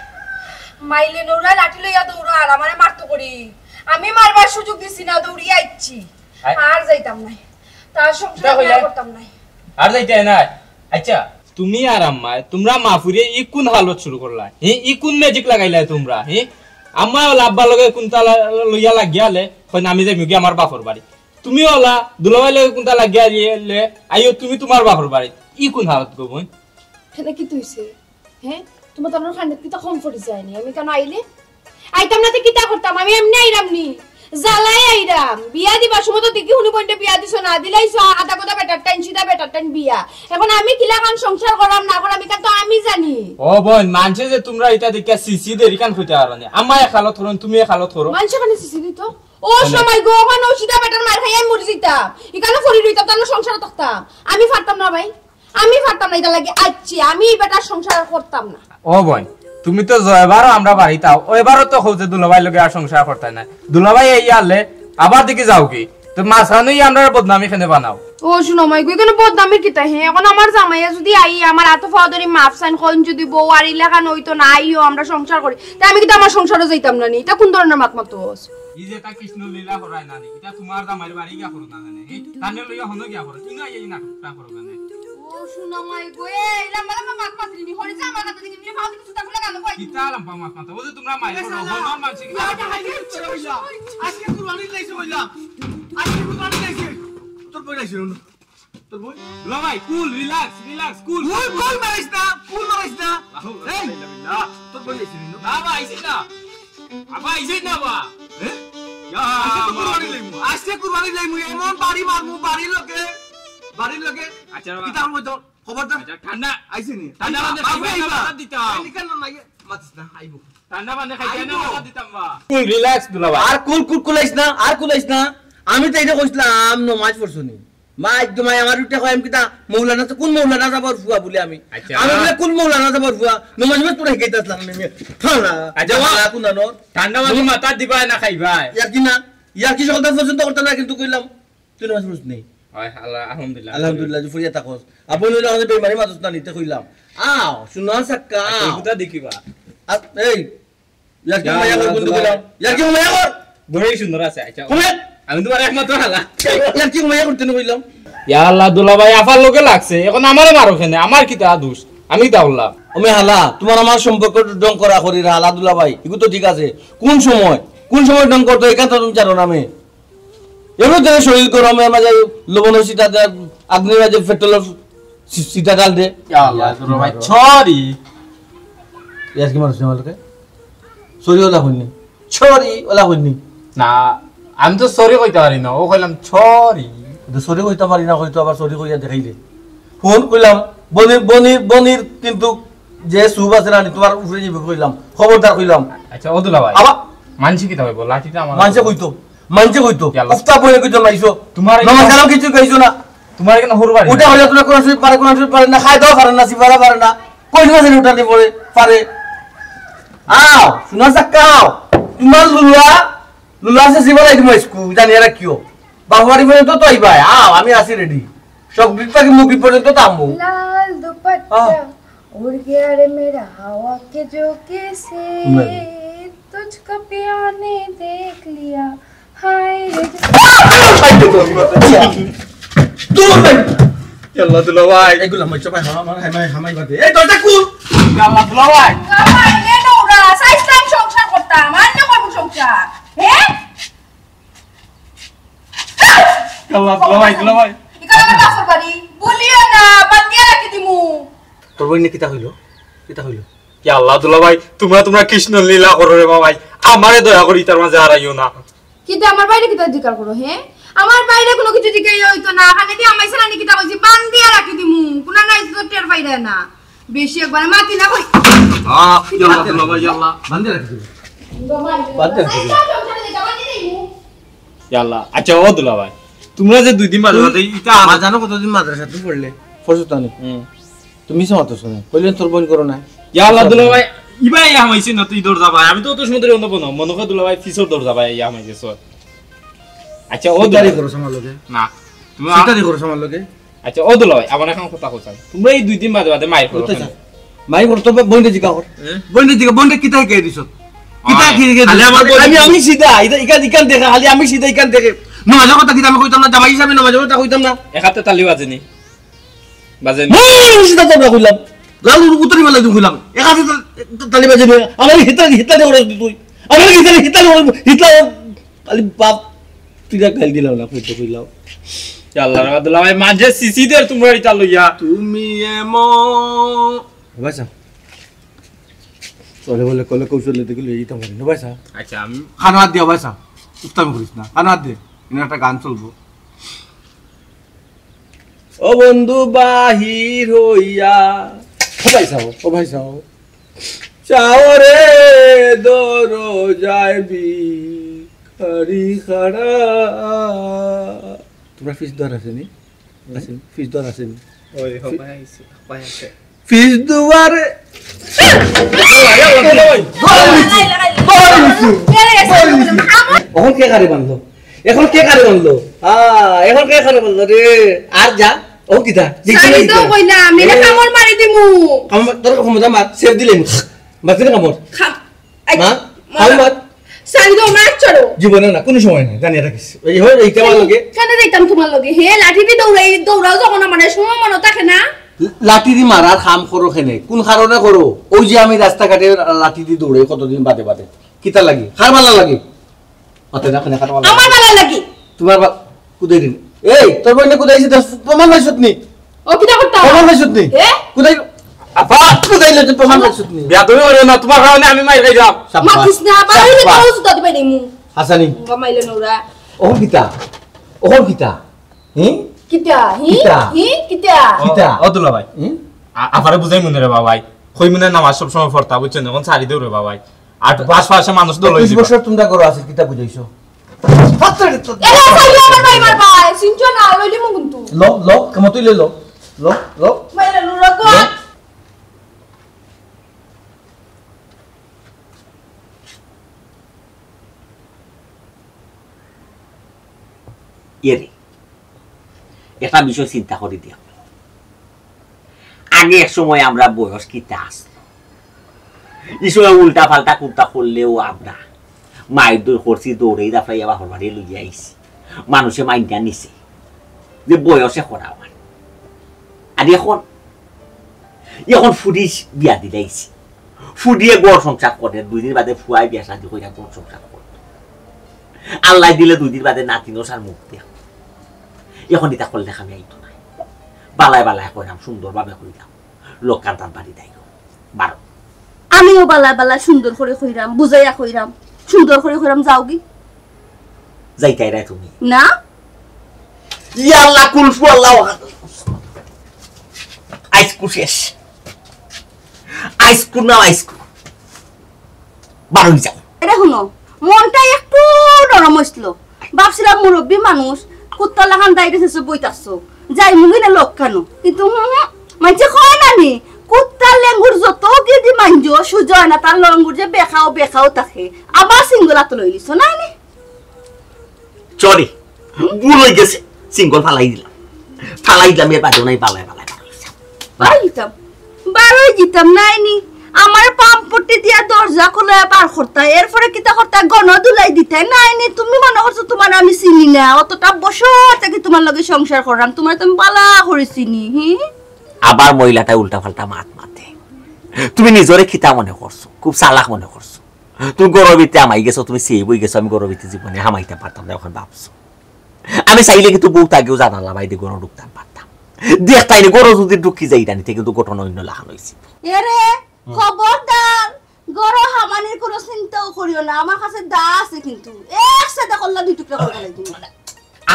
মাইলে নৌরা লাঠি লইয়া দৌড়ার, আমারে মারতো করি। আমি মারবার সুযোগ দিছি না, দৌড়িয়া আইছি। আয়। আর যাইতাম নাই। তার সংসার কিতা কইলে? আর করতাম নাই। আর যাইতে নাই? আচ্ছা। তুমি আর আম্মায়, তোমরা মা ফুরিয়ে ই কোন হালত শুরু করলা? হি, ই কোন ম্যাজিক লাগাইলা তোমরা? হি, আম্মায় অলা আব্বার লগে কোনটা লা-, লইয়া লাগিয়া আলে, কয় না আমি যাইমু গি আমার বাপর বাড়ি। তুমি অলা দুলাভাই লগে কোনটা লাগিয়া আলে, আইও তুমি তোমার বাপর বাড়ি। ই কোন হালত গো বইন? কেনে কিতা অইছে? হে? তোমার তো আমার খান্দাত কিতা কম পড়ি যায়নি? আমি কেনে আইলে? আইতাম না তে কিতা করতাম? আমি এমনে আইরাম নি। জ্বালায় আইরাম। বিয়া দিবার সময় তো দেখি হুনি বইনটা বিয়া দিছো না, দিলাইছো আধা গোদা বেটার টাইন, সিধা বেটার টাইন বিয়া। এখন আমি কিলাখান সংসার করাম না করাম, ইখান তো আমি জানি। ও বইন, মানষে যে তোমরা ইটা দেখিয়া ছিছি দের ইখান কইতা পারো না। আম্মায় এক হালত করইন, তুমি এক হালত করো। মানষে কেনে ছিছি দিত? ও কেনে? সময় গো, ওখানে ও সিধা বেটার মার খাইয়া আমি মরি যাইতাম। ইখানো পড়ি রইতাম, তাহলে সংসারে থাকতাম। আমি পারতাম না ভাই। আমি পারতাম না, ইটা লাগি আইছি, আমি ই বেটার সংসার আর করতাম না। ও বইন, তুমি তো যয়বারও আমরার বাড়িত আও, অয়বারও তো কও যে দুলাভাইর লগে আর সংসার করতায় নায়। দুলাভাই আইয়া আলে আবার দেখি যাওগি। তো মাঝখানো ই আমরার বদনামি কেনে বানাও? ও হুনো মাই গো, ইখানো বদনামির কিতা হে? এখন আমার জামাইয়ে যুদি আইয়া আমার আতো পাও ধরি মাফ চাইন, কইন যুদি বউ আর ইলাখান অইতো না, আইও আমরা সংসার করি, তে আমি কিতা আমার সংসারো যাইতাম না নি? ইটা কোন ধরনের মাত মাতোস? ই যে তা কৃষ্ণ লীলা করায় না নি, ইটা তোমার জামাইর বাড়ি গিয়া করো না জানে, হি? তানে লইয়া হনো গিয়া করো, ইনো আইয়া ই নাটকটা করো কেনে? ও হুনো মাই গো, এই লম্বা লম্বা মাত মাতলি নি, হরি যা আমার কথা দেখি, নি ভাও দেখি জুতা খুলে গেল কই? কিতা লম্বা মাত মাতো? ও যে তোমরা মাইর করো, হনো মানষে কিতা? আজকে কুরবানি লাইছে কইলাম, আজকে কুরবানি লাইছে। তোর বই লাইছে না? তোর বই? দুলাভাই, cool, relax, relax, cool। Cool, cool মারিস না, cool মারিস না। লা হাওলা এই, ওয়ালা কুওয়াতা ইল্লা বিল্লাহ। তোর বই আইছে নি? না বা, আইছে না। আবা, আইছে না বা। এ? ইয়া আজকে তো কুরবানি আল্লাহ। লাইমু। আজকে কুরবানি লাইমু। এমন বাড়ি মারমু, বাড়ির লগে, বাড়ির লগে। আচ্ছা বাবা। কিতা হইতো? খবরদার। আচ্ছা, ঠান্ডা। আইছে নি? ঠান্ডা আইবা, বান্দে আইবা, খাইবা না, আইবা। বাধা দিতাম। এই নিকাল না, নাই, মাতিস না, আইবো। ঠান্ডা বান্দে খাইতে না, আইবো। বাধা দিতাম বা। Cool, relax দুলাভাই। আর cool, cool, কুলাইস না, আর কুলাইস না। আমি তো ইটা কইছিলাম, নমাজ পড়ছো নি? মা, একদম আই আমার উঠে কয়, আমি কিতা মৌলানা তো, কোন মৌলানা যাবার ফুয়া বলি আমি? আচ্ছা। আমি বলে, কোন মৌলানা যাবার ফুয়া? নমাজ মাজ পড়ে গেইতে আসলাম আমি। ফালা, আচ্ছা, যাওয়া ফালা। কোন আনোর? ঠান্ডা পানি মাথা দিবা না খাইবা? ইয়ার কি না? ইয়ার কি সকাল পর্যন্ত করতে না, কিন্তু কইলাম, তুই নমাজ পড়ছ নি? হয়, আল্লাহ, আলহামদুলিল্লাহ। আলহামদুলিল্লাহ, যে ফুরিয়া থাকস। আপনি হইলে আমাদের বেমারি মাতুস না নিতে কইলাম। আও, শোনা সাক্কা, আচ্ছা, আও। কোথা দেখিবা? আ, এই, ইয়ার কি ইয়া মায়া কর আল্লাহ, বন্ধু দুলাভাই। কইলাম? ইয়ার কি মায়া কর? বড়ই সুন্দর আছে, আচ্ছা। কমে। আমি তুমার একমাত্র হালা। ইয়ার কি মাইয়া করতে না কইলাম? ইয়া আল্লাহ, দুলাভাই আফার লগে লাগছে, এখন আমারে মারো কেনে? আমার কিতা দোষ? আমি কিতা করলাম? ওমে হালা, তুমার আমার সম্পর্ক ঢং করা করি রে হালা দুলাভাই, ইগু তো ঠিক আছে। কোন সময়, কোন সময় ঢং করতো, ইখান তো তুমি জানো না মে। এমন তো শরীর গরমে মাঝে লবণ সিটা দেয়, আগুনের মাঝে পেট্রোল সি-, সিটা ডাল দে। ইয়া আল্লাহ, দুলাভাই, sorry। ইয়ার কি মানুষ নেওয়া লোকে? Sorry ওলা হইনি। Sorry ওলা হইনি। না, আমি তো sorry কইতাম পারি না, ও কইলাম sorry। তো sorry কইতাম পারি না, কইতো আবার sorry কইয়া দেখাইলে। ফোন কইলাম, বনির, বনির, বনির কিন্তু যে সুপ আছে না, তুমার উপরে যাইবো কইলাম, খবরদার কইলাম। আচ্ছা, ও দুলাভাই। আবার মানসি কিতা কইবো? লাঠিটা আমার মানসে কইতো, মানসে কইতো। ইয়া আল্লাহ। উফতা বইলে কইতো নাইছো। তুমার নমাজ কালাম কিছু কইছো না। তুমার কেন হুরবাড়ি? উঠে হইলে তুমার কোরআন শরীফ পারে, কোরআন শরীফ পারে না, খাই দাও পারে না, সিপারা পারে না। কই মাসে উঠানি পড়ে, পারে। আও, শোনা যাক, আও। তুমার লুলা, লুলা আছে সিপারা, তুমি স্কুল জানিয়ে রাখিও। বাফারি পর্যন্ত তো আইবায়, আও, আমি আছি ready। সব গ্রিক পাখি মুখি পর্যন্ত থামবো। लाल दुपट्टा। हाँ। उड़ गया रे मेरा हवा के झोंके से। नहीं। तुझको पिया ने देख लिया, हाय रे। দূর ভাই। ইয়াল্লা দুলাভাই। এগুলা মাইচা ভাই, হামাই, হামাই, হামাই বাদে। এই দরজা খুল। ইয়াল্লা দুলাভাই। বাবা, এ নোরা, সাইজ টাইম সংসার করতাম, আর না করবো সংসার। হ্যাঁ? ইয়াল্লা দুলাভাই, দুলাভাই। ইখান আমার বাপর বাড়ি। বলিও না, বান্ধিয়া রাখি দিমু। তোর বইনে কিতা কইলো? কিতা কইলো? ইয়া আল্লাহ দুলাভাই, তুমরা তুমরা কৃষ্ণ লীলা করো রে বাবাই, আমারে দয়া করি তার মাঝে হারাইও না। কিন্তু আমার বাইরে কিতা জিকার করো, হে? আমার বাইরে কোনো কিছু জিকাইয়া হইতো না, খালি দিয়া আমায় সালানি কিতা কইছি, বান্ধিয়া রাখি দিমু, কুনা নাই তো টের পাইরা না। বেশি একবারে মাতি না কই। আহ, ইয়া আল্লাহ দুলাভাই, ইয়া আল্লাহ। বান্ধিয়া রাখি দিমু। বান্ধিয়া রাখি দিমু। ইয়া আল্লাহ। আচ্ছা, ও দুলাভাই, তুমরা যে দুই দিন বাদে বাদে ইটা আমার জানো কতদিন মাদ্রাসাত পড়লে? পড়ছো তো নি? হুম। তুমি মিছা মাতো শুনে। কইলেন তোর বোন করো না। ইয়া আল্লাহ দুলাভাই, ইবা ইয়া হামাইছে না তুই দরজা ভাই। আমি তো অত সময় ধরে অন্য বনো। মনে কর দুলাভাই পিছর দরজা ভাই ইয়া হামাইছে সর। আচ্ছা, ও সিটারি দুলাভাই। করো আমার লগে। না। তুমি আ- সিটারি করো আমার লগে। আচ্ছা, ও দুলাভাই, আমার এখন কথা কইতাম। তুমরা এই দুই দিন বাদে বাদে মাইর করো বুঝতে কেন? চাও? মাইর করো তো বোনরে জিকা কর। হ্যাঁ? বোনরে জিকা, বোনরে কিতা কে দিছ? কিতা আয়। কি কে খালি দিছ? আমার বোন আমি, আমি সিধা, ইটা, ইখান, ইখান দেখা, খালি আমি সিধা, ইখান দেখে। নমাজর কথা কিতা আমি কইতাম না, জামাই হিসাবে নমাজর কথা কইতাম না। এক হাতে তালি বাজেনি। বাজেনি। মই সিধা তোমরা কইলাম। গাল উত্তরি বেলা দিন কইলাম। এক হাতে তা-, তালি বাজেনি। আমার হিতা, হিতা দিয়ে ওরা তুই। আমার হিতা, হিতা দিয়ে ওরা, হিতা খালি বাপ, তুই যা গাল দিলাম না, কইতে কইলাম। ইয়া আল্লাহ রে, দুলাভাই, মাঝে সিসিদের তুমরা ইটা লইয়া। তুমি এমন। ভাইসা। চলে বলে কলে কৌশলে দেখলে এইটা মারি না, ভাইসা। আচ্ছা, আমি খানো হাত দিয়া, ভাইসা। উত্তম করিস না। খানো হাত দে। এনে একটা গান চলবো। ও বন্ধু বাহির হইয়া। ও ভাইসা, ও ভাইসা। চাওরে দরজায় ভিখারি খাড়া। তোমরা ফিস দর আছে নি? আছে নি? ফিস দর আছে নি? ওই, হবাই আইছে, হবাই আছে। ফিস দুয়ারে। ওহন কে কারে বানলো? এখন কে কারে বানলো? আ, এখন কে কারে বানলো রে? আর যা, ও কিতা? দেখি না সারি তো কিতা? কইলাম, এনে এ। কামড় মারি দিমু। কামড়, তোর কামড় দা মার, সেভ দিলে আমি। মারতে না কামড়। খা-, আই, মা, মা, কামড় মার। সারি তো মার চলো। জীবনে না, কোনো সময় নাই, জানিয়ে রাখিস। এই হয়, এইটা আমার লগে। কেন যাইতাম তোমার লগে? হে, লাঠি দি দৌড়াই, দৌড়াও যখন আমার সময় মনে থাকে না। লাঠি দি মারার কাম করো কেনে? কোন কারণে করো? ওই যে আমি রাস্তাঘাটে লাঠি দি দৌড়াই কতদিন বাদে বাদে। কিতা লাগি? কার বালা লাগি? মাতে না, কেনে কার বালা আমার লাগি? বালা লাগি। তোমার বা-, কুদাই দিন। এই, তোর বইনে কুদাইছে, দেখ, প্রমাণ নাই সত্যি। ও, কিতা করতাম? প্রমাণ নাই সত্যি। এ? কুদাই, আপা, কুদাইলে তো প্রমাণ নাই সত্যি। বেয়াদবি করিও না, তোমার কারণে আমি মাইর খাইলাম। সাব্বাস। মাতিস না, বাইরে সাব্বাস। তো জুতা দিবাই নেই মু। হাসানি। গমাইলে নোরা। ওহন কিতা? ওহন কিতা? হি? কিতা? হি? কিতা? হি? কিতা? কিতা? ও দুলাভাই। হি? আ-, আফারে বুঝাই মনে রে বাবাই। কই মনে নামাজ সব সময় পড়তা, বুঝছো নি? এখন ছাড়ি দেও রে বাবাই। আর পাঁচ পাঁচশো মানুষ দল হয়ে একুশ যাবে। বছর তোমরা করো আছে, কিতা বুঝাইছো? এরে, সাইডে আমার ভাই মার ভাই, সিনচো না, লইলি মু কিন্তু। লো, লো, কেমন তুই লো, লো, লো। মাইরা নুরা গো। লো। এরে, একটা বিষয় চিন্তা করি দিয়া। আগে এক সময় আমরা বয়স কিতা আসলো, এই সময় উল্টা পাল্টা কুন্তা করলেও আমরা মাইর দৌড় করছি, দৌড়েই দাফড়াই আবার হরবারে লইয়া আইছি। মানুষে মাইন্না নিছে যে বয়সে করা আমার। আর এখন, এখন ফুরির বিয়া দিলাইছি। ফুরিয়ে ঘর সংসার করে, দুই দিন বাদে ফুয়ায় বিয়া শাদি কইরা ঘর সংসার করে। আল্লায় দিলে দুই দিন বাদে নাতিনর সার মুখ দিয়া। এখন ইতা করলে আমি আইতো না। বালায় বালায় কইরাম, সুন্দরভাবে কইরাম। লোক কান্তার বাড়ি দাইও। বারো। আমিও বালায় বালায় সুন্দর করি কইরাম, বুঝাইয়া কইরাম, সুন্দর করি কইরাম, যাওগি। যাইতায় রে তুমি? না। ইয়া আল্লাহ, কুলফু আল্লাহ আহাদ। আইজকু শেষ। আইজকু না, আইজকু। বারোই যাও। এরে হুনো, মনটা একটু নরম অইছিল। ভাবছিলাম মুরব্বি মানুষ, কুত্তার লাখান দাইরে শেষে বই থাকছো। যাইমুগি না লোক কানো। কিন্তু হুম, হুম, মানষে কয় না নি, কুত্তার লেঙ্গুর যত গিদি মানজো, সুজা অয় না, তার লেঙ্গুর যে বেখাও, বেখাও থাকে। আবার সিঙ্গল আতো লইলিছো, না নি? সরি, ভুল অই গেছে, সিঙ্গল ফালাই দিলাম, ফালাই দিলাম, এর বাদেও নাই, বালায় বালায় বারোই যাও। বারোই দিতাম, বারোই দিতাম, নাইনি। আমার পাম্পটি দিয়া দরজা খুলে বার করতা, এরপরে কিতা করতা, গণ দুলাই দিতায়, নাইনি। তুমি মনে করছো তোমার আমি চিনি না? অতটা বছর থাকি তোমার লগে সংসার করলাম, তোমার তো আমি বালা করি চিনি। হি? আবার মহিলাটা উল্টা পাল্টা মাত মাতে। তুমি নিজরে কিতা মনে করছো? খুব চালাক মনে করছো? তুমি গরবিতে আমাই গেছো, তুমি সেভ অই গেছো, আমি গরবিতে জীবনে হামাইতাম পারতাম না, এখন ভাবছো। আমি চাইলে কিন্তু বউত আগেও জানালা বাইদি গরো ঢুকতাম পারতাম। দেখতায় নি, গরো যদি ঢুকি যাই, ইদানিতে কিন্তু ঘটনা অন্য লাখান অইছে। এরে, হুম। খবরদার, গরো হামানির কোনো চিন্তাও করিও না, আমার কাছে দা আছে কিন্তু। এক সেদা করলা দুই টুকরা করে ফেলাই দিমু।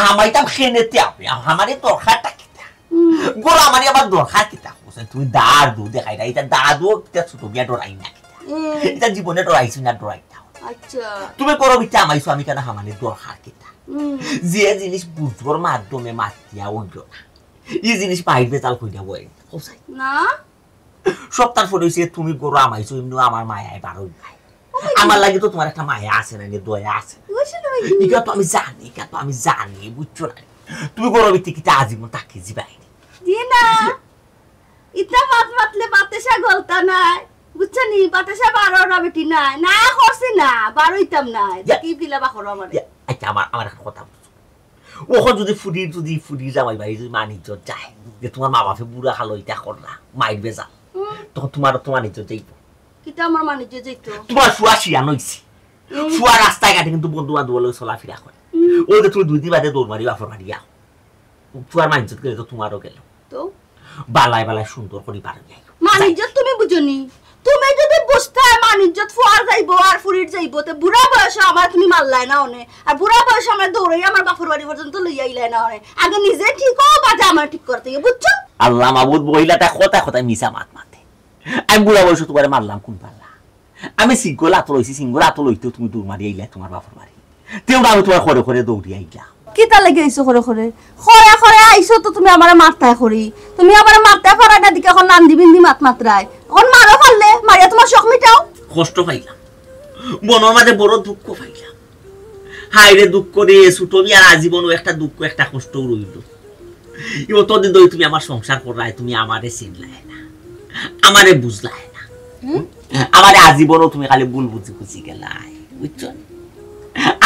হামাইতাম খেনেতে আপনি, আমারে দরকারটা কিতা? হুম। গরো আমারে আবার দরকার কিতা? বুঝছেন, তুমি দার দু দেখাই না, এটা দার দু কিতা ছোট বিয়া ডরাই না কিতা? হুম। এটা জীবনে ডরাইছি না, ডরাই না। আচ্ছা। তুমি গরবিতে আমাইছো, আমি কেন হামানির দরকার কিতা? হুম। যে জিনিস বুঝবার মাধ্যমে মাতিয়া অইল না, এই জিনিস বাইর বেতাল কইরা বই। না। সপ্তাহ পরে অইছে, তুমি গরো আমাইছো, এমনি আমার মায়ায় বারোই ভাই। ও মাই আমার গড। লাগি তো তোমার একটা মায়া আছে না, নি দয়া আছে না? অবশ্যই না ভাই। ইটা তো আমি জানি, ইটা তো আমি জানি, বুঝছো না? তুমি গরবিতে কিতা আজীবন থাকি যিবায় নি? জি না। ইতা মাত মাতলে বাতাসা গলতা নাই, বুঝছো নি? বাতাসা বারো না বেটি নাই, না করছি না, বারোইতাম নাই। ইয়া। কি দিলা বা করো আমারে? ইয়া, আচ্ছা, আমার, আমার একটা কথা বুঝছো। ওখন যদি ফুরির, যদি ফুরির জামাই বাড়ি যদি মান ইজ্জত যায়, যে তোমার মা বাপে বুড়া খালো ইটা করলা, মাইর বেজাল, হুম। তখন তোমার, তোমার ইজ্জত যাইব। কিতা আমার মান ইজ্জত যাইতো? তোমার ফুয়া শিয়ান অইছে। হুম। ফুয়া রাস্তায় ঘাটে কিন্তু বন্ধু বান্ধব লগে চলাফেরা করে। হুম। ওই যে তুমি দুই দিন বাদে দৌড় মারি বাপর বাড়ি আও। ফুয়ার মান ইজ্জত গেলে তো তোমারও গেল। তো? বালায় বালায় সুন্দর করি বারোই আইও। মান ইজ্জত তুমি বুঝো নি? তুমি যদি বুঝতায় মান ইজ্জত ফুয়ার যাইবো আর ফুরির যাইবো, তে বুড়া বয়সে আমার তুমি মারলায় না অনে। আর বুড়া বয়সে আমার দৌড়াইয়া আমার বাপর বাড়ি পর্যন্ত লইয়া আইলায় না অনে। আগে নিজে ঠিক অও, বাদে আমার ঠিক করতে অইবো, বুঝছো? আল্লাহ মাবুদ, মহিলাটা কথা কথা মিছা মাত মাতে। আমি বুড়া বয়সে তোমারে মারলাম কোন পাল্লা? আমি সিঙ্গল আতো লইছি, সিঙ্গল আতো লইতেও তুমি দৌড় মারি আইলায় তোমার বাপর বাড়ি। তেও না আমি তোমার ঘরে ঘরে দৌড়ি আইলাম। কিতা লাগি আইছো ঘরে ঘরে? ঘরে ঘরে আইছো তো তুমি আমারে মারতায় করি। তুমি আমারে মারতায় পারায় না দিকে এখন নান্দি বিন্দি মাত মাতরায়। এখন মারো পারলে, মারিয়া তোমার শখ মিটাও। কষ্ট পাইলাম। মনর মাঝে বড় দুঃখ পাইলাম। হায় রে দুঃখ রে, ছোট বিয়ার আজীবনও একটা দুঃখ, একটা কষ্ট রইল। অতদিন ধরি তুমি আমার সংসার করলায়, তুমি আমারে চিনলায় না, আমারে বুঝলায় না। হুম? আমারে আজীবনও তুমি খালি ভুল বুঝি বুঝি গেলায়, বুঝছো?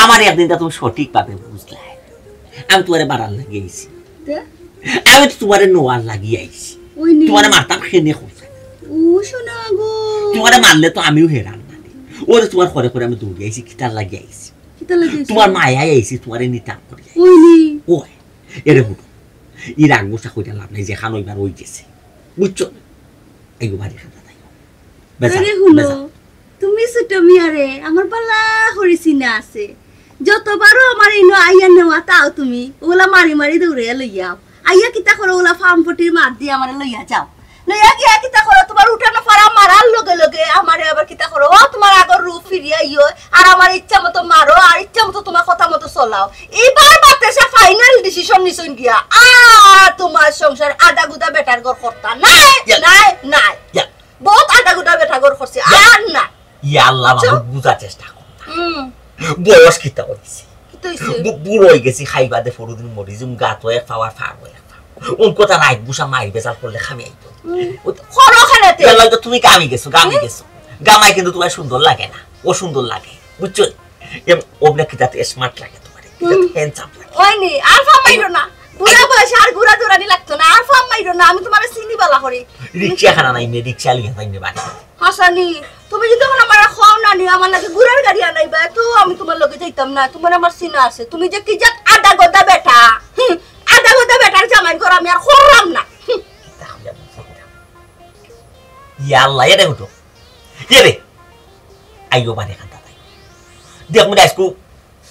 আমারে একদিন তা তুমি সঠিকভাবে বুঝলায়। আমি তোমারে বাড়ার লাগি আইছি। তে? আমি তো তোমারে নেওয়ার লাগি আইছি। ওই নি। তোমারে মারতাম খেনে করছে। ও শোনা গো। তোমারে মারলে তো আমিও হেরান মানে। ওরে তোমার ঘরে ঘরে আমি দৌড়ি আইছি, কিতার লাগি আইছি? কিতার লাগি আইছি? তোমার মায়ায় আইছি, তোমারে নিতাম করি আইছি। ওই নি। ওই। এরে হুনো, ই রাগ গুসা কইরা লাভ নাই, যেখান অইবার অই গেছে, বুঝছো? এই বাড়ি খাতা তাই। বেজাল, আরে হুনো, বেজাল। তুমি ছোট মিয়ারে আমার বালা করি চিনা আছে। যতবারও আমার ইনো আইয়া নেওয়া তাও তুমি, ওগুলা মারি মারি দৌড়াইয়া লইয়া আও। আইয়া কিতা করো, ওগুলা ফাম পটির মাত দিয়া আমারে লইয়া যাও। লইয়া গিয়া কিতা করো, তোমার উঠানো ফাড়া মারার লগে লগে আমারে আবার কিতা করো, ও তোমার আগর রূপ ফিরিয়া আইও, আর আমার ইচ্ছা মতো মারো, আর ইচ্ছা মতো তোমার কথা মতো চলাও। এবার বাতাসা ফাইনাল ডিসিশন নিছইন গিয়া, আর তোমার সংসার আদা গুদা বেটার ঘর করতা নাই, ইয়া। নাই, নাই। ইয়া। বহুত আদা গুদা বেটা ঘর করছি, ইয়া। আর না। ইয়া আল্লাহ, বুঝছো? মাবুদ, বুঝার চেষ্টা কর। হুম। বয়স কিতা অইছে? কিতা অইছে? বু-, বুড়া অই গেছি, খাইবা দে, পরদিন মরি যিমু, গা তো এক পাও আর ফাড় এক পাও। অন কথা রাগ গুসা মারি বেজাল করলে খামি আইতো। হুম। ও তো করো খানাতে। বেলা তো তুমি গামি গেছো, গামি হুম। গেছো। গামাই কিন্তু তোমার সুন্দর লাগে না, ও সুন্দর লাগে, বুঝছো? এম, ও বলে কিতাতে স্মার্ট লাগে তোমারে। হ্যান্ডসাম লাগে। ওই নি, আর ফাম মাইরো না। বুড়া বয়সে আর ঘুরা দৌড়ানি লাগতো না, আর ফাম মাইরো না, আমি তুমারে চিনি বালা করি। রিক্সা খানা নাই নে, রিক্সা লইয়া যাই নে বাড়ি। হাসানি, তুমি যদি অখন আমারে কও না নি, আমার লাগি ঘুরার গাড়ি আনাইবা, তো আমি তুমার লগে যাইতাম না, তুমার আমার চিনা আছে। তুমি যে কি জাত আদা গদা বেটা, হুম, আদা গদা বেটার জামাইর ঘর আমি আর করলাম না। হুম। ইয়া আল্লাহ, এরে হুটো। এরে। আইও বাড়ি খান্তা তাই। দেখ মনে আজকু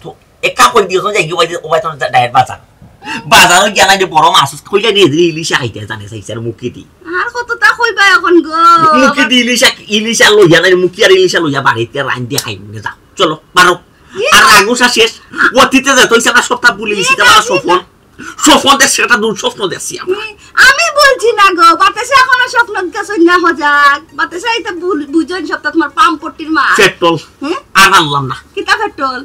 তো একা কই দিও তো যাই কি ওই ওই তো ডায়েট বাজার। বাজারো গিয়া নাই বড় মাছ কইলা নিয়া দিলি ইলিশা খাইতে জানে চাইছে আর মুখে দি। আর কততা কইবা অখন গো? মুখে দি ইলিশা, ইলিশা লইয়া নাই মুখে আর ইলিশা লইয়া বাড়িতে রাইন্দে খাই মনে যাও। চলো, বারো। ইয়ে। আর রাগুসা শেষ। অতীতে যে তুই সারা সপ্তাহ ভুলে গেছি, ইয়ে, তার ইয়ে। স্বপন। স্বপন দেখছি, একটা দুঃস্বপ্ন দেখছি আমরা। ইয়ে, আমি বলছি না গো, বাতাসে এখনো স্বপ্ন দেখছইন না হজাক। বাতাসে এটা ভুল, বুঝইন সপ্তাহ তোমার পাম পট্টির মা। পেট্রোল। হ্যাঁ? আর আনলাম না। কিতা পেট্রোল?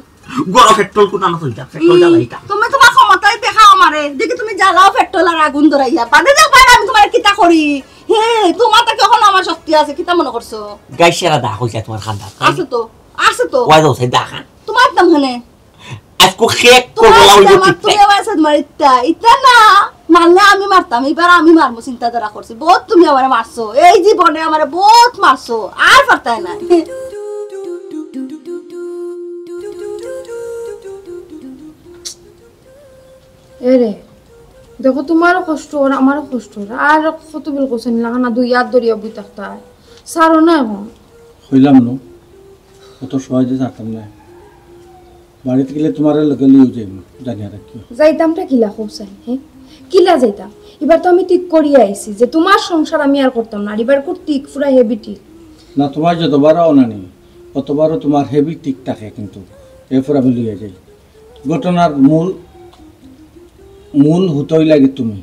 গরো পেট্রোল কোন আনা তুই যা, পেট্রোল হুম, জ্বালাইতা। তুমি তোমার ক্ষমতায় দেখাও আমারে। দেখি তুমি জ্বালাও পেট্রোল আর আগুন ধরাইয়া। বাদে দেখবা আমি তোমার কিতা করি। হে, তোমার তো কখন আমার শক্তি আছে, কিতা মনে করছো? গাই সেরা দা কইছে তোমার খান্দাত। আছে তো, আছে তো। ওই যাও, সেই দা খান। তোমার দাম হনে। আজকু খেক তোমার করবো লাউল দাম আর গুটি। তুমি আমার সাথে মারিতা। ইতা না, মারলে আমি মারতাম, এবার আমি মারমু চিন্তাধারা করছি। বহুত তুমি আমারে মারছো, এই জীবনে আমারে বহুত মারছো, আর পারতায় না। এরে, দেখো, তোমারও কষ্ট অর, আমারও কষ্ট অর। আর কত বিল কইছেন না, না, দুই হাত ধরিয়া বই থাকতায়। সারো না এখন। কইলাম না, অত সহজে ছাড়তাম না। বাড়িত গেলে তোমার লগে লইয়া যাইব, জানিয়া রাখিও। যাইতামটা কিলা কইছেন, হ্যাঁ? কিলা যাইতাম? এবার তো আমি ঠিক করিয়া আইছি যে তোমার সংসার আমি আর করতাম না। আর এবার খুব ঠিক, পুরা হেভি ঠিক। না, তোমার যতবারও অনানি, অতবারও তোমার হেভি ঠিক থাকে, কিন্তু এরপর আমি লইয়া যাই। ঘটনার মূল, মূল হুতই লাগে তুমি।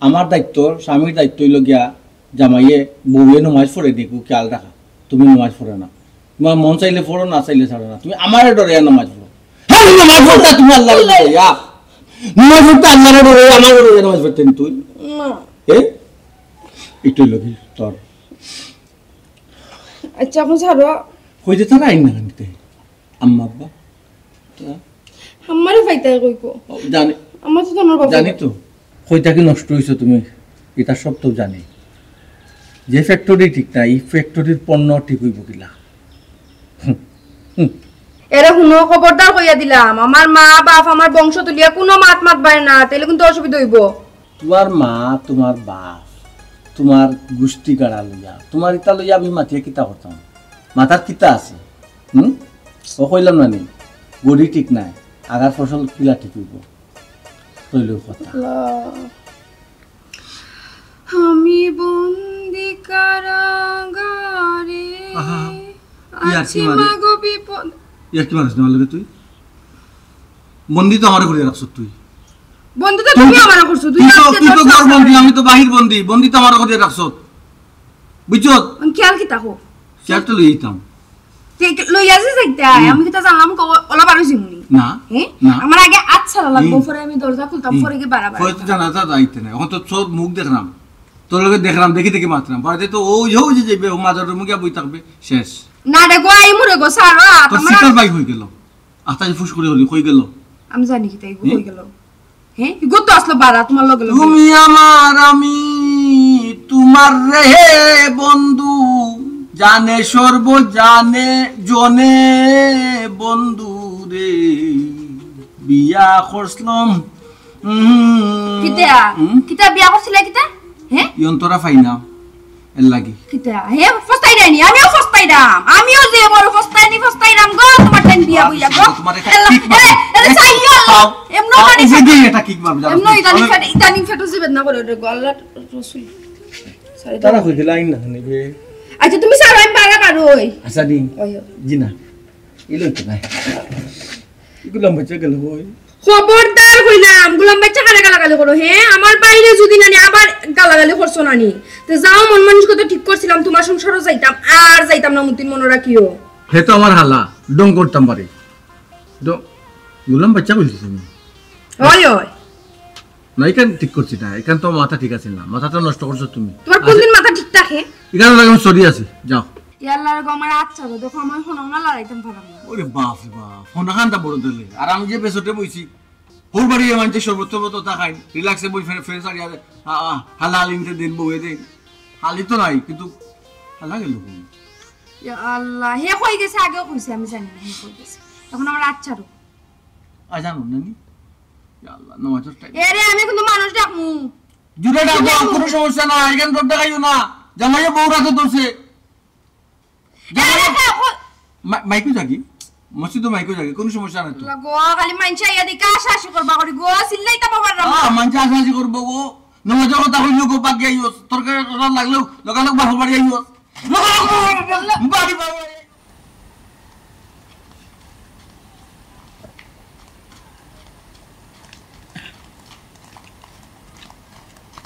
আমার দায়িত্ব, স্বামীর দায়িত্ব অইল গিয়া জামাইয়ে বউয়ে নমাজ পড়ে নি, খেয়াল রাখা। তুমি নমাজ পড়ো না, তোমার মন চাইলে পড়ো, না চাইলে ছাড়ো না। তুমি আমারে ডরে নমাজ পড়ো। হ্যাঁ, নমাজ পড়তা তুমি আল্লাহরে ডরে, ইয়া। নমাজ পড়তা আল্লাহরে ডরে, আমারে ডরে নমাজ পড়তে নি তুই। না। এ? একটু লগি তোর। আচ্ছা, এখন ছাড়ো। কই যে তারা আইন না জানতে। আম্মা আব্বা? হ্যাঁ? আমারে পাইতায় কই কো? ও, জানি। আমার তো তোমার বাবা। জানি তো। কই থাকি নষ্ট হইছো তুমি? এটা সব তো জানি। যে ফ্যাক্টরি ঠিক না, এই ফ্যাক্টরির পণ্য ঠিক হইব কিলা? হুম, হুম। এরে হুনো, খবরদার কইয়া দিলাম, আমার মা বাপ, আমার বংশ তুলিয়া কোনো মাত মাতবায় না, তাইলে কিন্তু অসুবিধা হইব। তোমার মা, তোমার বাপ, তোমার গুষ্টি গাড়া লইয়া, তোমার ইতা লইয়া আমি মাতিয়া কিতা করতাম? মাথার কিতা আছে? হুম? ও কইলাম না নি, গড়ি ঠিক নাই, আগার ফসল কিলা ঠিক হইব? তৈল কথা। আল্লাহ। আমি বন্দি কারাগারে। আহা, ইয়ার কি আছি মারে? মাগো বিপদ। ইয়ার কি মারিস না আমার লগে তুই? বন্দি তো আমারে করিয়া রাখছ তুই। বন্দি তো তুই তুমি তো, আমারে করছো, তুই তুই তো, আজকে তুই তো তোর ঘর সংসার বন্দি, আমি তো বাহির বন্দি, বন্দি তো আমারে করিয়া রাখছ। বুঝছো? আমি খেয়াল কি তাকো? খেয়াল তো লইতাম। তে লইয়া যে যাইতায়, হুম। আমি কিতা জানলাম ক-, ওলা বারো জিমুনি। না, হ্যাঁ? না। আমার আগে আচ্ছা লাগবো, হুম। পরে আমি দরজা খুলতাম, হুম। পরে গিয়ে বাড়া বাড়া। পরে তো জানাজা যাইতে নাই। এখন তো সব মুখ দেখলাম। তোর লগে দেখলাম, দেখি দেখি মাতলাম। পরে তো ও যে, ও যে যাইবে, ও মাজার রুমে গিয়া বই থাকবে, শেষ। না রে গো, আইমু রে গো, সারা, তোর আমার সিটার বাইক হয়ে গেল। আস্তা ফুস করে হলি, কই গেল? আমি জানি কি তাই, হুম? কই গেল? হ্যাঁ? ইগো তো আসলো বাড়া, তোমার লগে লগে। তুমি আমার আমি, তোমার রে বন্ধু, জানে সর্ব জানে জনে বন্ধু রে, বিয়া করছলাম। উম, কিতা? উম? কিতা বিয়া করছিলে কিতা? হ্যাঁ? ইয়ন্তরা পাই না। এর লাগি। কিতা? হে, ফস্তাই দেয়নি, আমিও ফস্তাই দাম। আমিও যে বড় ফস্তাই নি, ফস্তাই দাম গো, তোমার টাইম বিয়া বইয়া গো। তোমার একটা এলা, কিক মারবে। এ, এ, এ, চাই গেল। পাও, এমন পাও, পানি উঠে ফেটে। দিয়ে এটা কিক মারবে, জানো? এমন ইদানিং ফেটে, ইদানিং ফেটে জীবন না করে রে গো, আল্লাহ রসুল। সারি তারা দাও। কই গেল? আইন না নিবে। আচ্ছা, তুমি সারো, আমি বাড়া বারোই। আচ্ছা, নি। ওই, ওই। জি না। ইলো তো নাই। ইগুলো মজা গেল ওই। খবরদার কইলাম, গুলাম বাচ্চা কারে গালাগালি করো, হ্যাঁ? আমার বাইরে যদি নানি আবার গালাগালি করছো নানি, তো যাও, মন মানসিকতা ঠিক করছিলাম, তোমার সংসারও যাইতাম, আর যাইতাম না, মতিন মনে রাখিও। হে তো আমার হালা, ডং করতাম পারি। ডং, গুলাম বাচ্চা কইছি তুমি। ওই, ওই। না, এখান ঠিক করছি না, এখান তো মাথা ঠিক আছে না, মাথাটা নষ্ট করছো তুমি। তোমার কোনদিন মাথা ঠিক থাকে? এখানে লাগে আমি সরি আছি, যাও। ইয়াল্লার গো, আমার আচ্ছা গো, দেখো, আমি এখন না লড়াইতাম পারাম না। ওরে বাপ রে বাপ, ফোন খানটা বড় দিলে। আর আমি যে বেসটে বইছি, হউর বাড়ি মানষে শরবত টরবত ওটা খাইন, রিল্যাক্সে বই ফেরে ফেরে সারি আরে, আ, আ, হালা হালি নিতে দিন, বউয়ে দিন। হালি তো নাই, কিন্তু হালা গেল কই? ইয়া আল্লাহ, হে কই গেছে, আগেও কইছে, আমি জানি না, হে কই গেছে। এখন আমার আচ্ছা রো। আ, জানো না নি? ইয়া আল্লাহ, নমাজের টাইম। এ রে, আমি কিন্তু মানুষ ডাকমু। জুড়ে ডাকবো, কোনো সমস্যা না, এখানে ডর দেখাইও না। জামাইয়ে বউ রাতে ধরছে। এ রে, জামাইয়ে কা-, কো- মা-, মাইকো যাগি? মসজিদো মাইকো যাগি, কোনো সমস্যা নাই তো। লাগো, খালি মানষে আইয়া দিকে আশা আশি করবা করি গো, চিল্লাইতাম পাররাম না। আ, মানষে আশা আশি করবো গো। নমাজের কথা কইলেও গো, বাকি আইও। তরকারি করা লাগলেও লগালগ বাপর বাড়ি আইও। বাড়ি বাবা।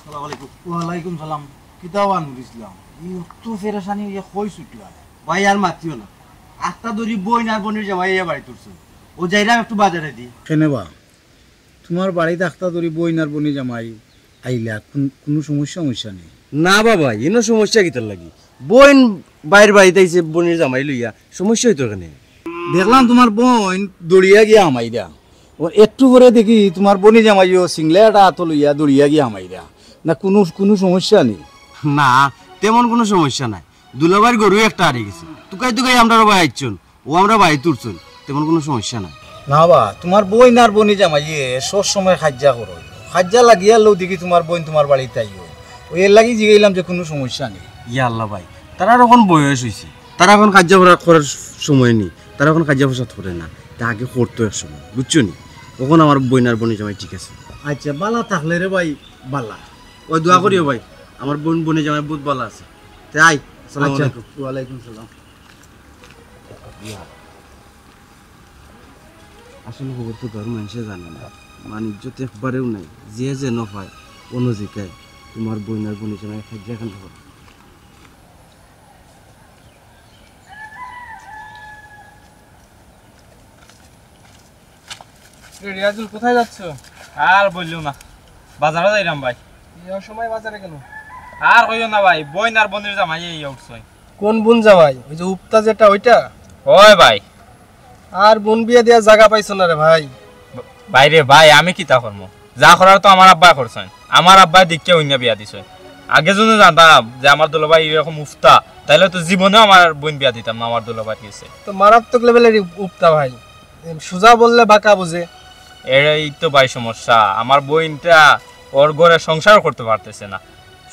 সালাম আলাইকুম। ওয়ালাইকুম সালাম। কিতা বা নুর ইসলাম? ই অত পেরেশানি অইয়া কই ছুটলা? ভাই, আর মাতিও না। আখতা ধরি বইন আর বইনর জামাই আইয়া বাড়িত উঠছইন। অউ যাইরাম একটু বাজারেদি। কেনে বা? তুমার বাড়িত আখতা ধরি বইন আর বইনর জামাই আইলা, কুন-, কুনু সমস্যা, সমস্যা নাই? না বাবা, ইনো সমস্যা কিতার লাগি? বইন ভাইর বাড়িত আইছে, বইনর জামাই লইয়া, সমস্যা অইতো কেনে? দেখলাম তুমার বইন দৌড়িয়া গিয়া হামাইরা। অউ একটু পরে দেখি তুমার বইনর জামাইও সিংলা একটা আতো লইয়া দৌড়িয়া গিয়া হামাইরা। না কুনু, কুনু সমস্যা নাই? না, তেমন কুনু সমস্যা নাই। দুলাভাইর গরু একটা হারি গেছে। তুকাই তুকাই আমরার বায় আইছইন। অউ আমরার বাড়িত উঠছইন। তেমন কুনু সমস্যা নাই। না বা, তুমার বইন আর বইনর জামাইয়ে সব সময় কাইজ্জা করইন। কাইজ্জা লাগিয়া লও দেখি তুমার বইন তুমার বাড়িত আইও। অউ এর লাগি জিগাইলাম যে কুনু সমস্যা নাই। ইয়া আল্লাহ ভাই, তারার অখন বয়স অইছে। তারা অখন কাইজ্জা করার, করার সময় নি। তারা অখন কাইজ্জা ফসাদ করে না। তে আগে করতো এক সময়, বুঝছো নি? অখন আমার বইন আর বইনর জামাই ঠিক আছে। আচ্ছা, বালা থাকলে রে ভাই, বালা। অউ দোয়া করিও ভাই, আমার বইন বইনর জামাই বউত বালা আছে। তে আই, আসসালামু আচ্ছা, আলাইকুম। ওয়ালাইকুম সালাম। আসল খবর তো ঘরর মানষে জানে না, মান ইজ্জত একবারেউ নাই। যে যেন পায়, অনো জিকায়, তুমার বইন আর বইনর জামাই কাইজ্জা কেনে করে। এ রিয়াজুল, কোথায় যাচ্ছ? আর বইলো না, বাজারো যাইরাম ভাই। এই অসময় বাজারে কেনে? আর কইও না ভাই, বইন আর বইনর জামাই আইয়া উঠছইন। কোন বইন জামাই? অউ যে উফতা যেটা, অইটা? অয় ভাই। আর বইন বিয়া দিয়ার জাগা পাইছো না রে ভাই? ভাই রে ভাই, আমি কিতা করমু? যা করার তো আমার আব্বায় করছইন। আমার আব্বায় দেখিয়া অইন্যা বিয়া দিছইন। আগে যুদি জানতাম যে আমার দুলাভাই ইরকম উফতা, তাইলে তো জীবনেও আমার বইন বিয়া দিতাম না আমার দুলাভাইর গেছে। তো মারাত্মক লেভেলের উফতা ভাই, সুজা বললে বাঁকা বুঝে। এরাই তো ভাই সমস্যা। আমার বইনটা অর ঘরে সংসার করতে পারতেছে না,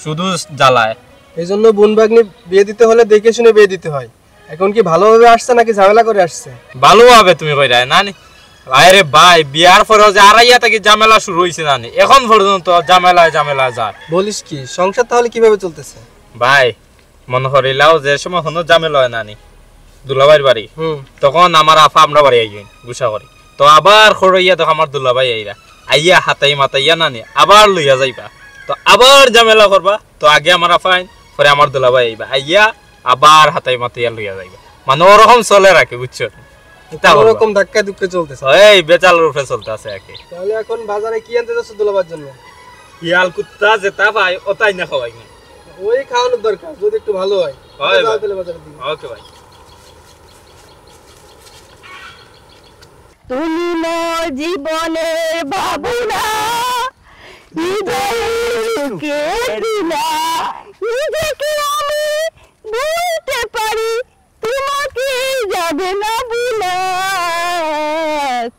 শুধু জ্বালায়। এই জন্য বইন ভাগ্নি বিয়া দিতে হলে দেখে শুনে বিয়া দিতে হয়। এখন কি ভালোভাবে আসছে নাকি ঝামেলা করে আসছে? ভালোভাবে তুমি কইরায় না নি? আরে ভাই, বিয়ার পরেও যে আরাইয়া থাকি ঝামেলা শুরু অইছে না নি? অখন পর্যন্ত ঝামেলায় ঝামেলায় যায়। বলিস কি? সংসার তাহলে কিভাবে চলতেছে? ভাই, মনো করিলাও যে সময় কুনু ঝামেলা অয় না নি দুলাভাইর বাড়ি, হুম। তখন আমার আফা আমরার বাড়ি আইন গুসা করি। তো আবার খড়ইয়া দেখো আমার দুলাভাই আইরা, আইয়া হাতাই মাতাইয়া না নি আবার লইয়া যাইবা। তো আবার ঝামেলা করবা, তো আগে আমার আফা আইন, পরে আমার দুলাভাই আইবা, আইয়া আবার হাতাই মাতাইয়া লইয়া যাইবা। মানে ওরকম চলে রাখে, বুঝছো? কিতা কোনো করবা? রকম ধাক্কা ধুক্কা চলতেছে। এই বেচালর উপরে চলতে আছে আর কি। তাহলে এখন বাজারে কি আনতে যাচ্ছ দুলাভাইর জন্য? শিয়াল কুত্তা যেটা পায়, ওটাই না খাওয়াই না। ওই খাওয়ানোর দরকার, যদি একটু ভালো হয়। হয় যাও ভাই। তাহলে বাজারের দিকে। ওকে ভাই। তুমি মোর জীবনের ভাবনা, হৃদয়ের সুখের তুলা। নিজেকে আমি ভুলতে পারি, তোমাকে যাবে না ভুলা।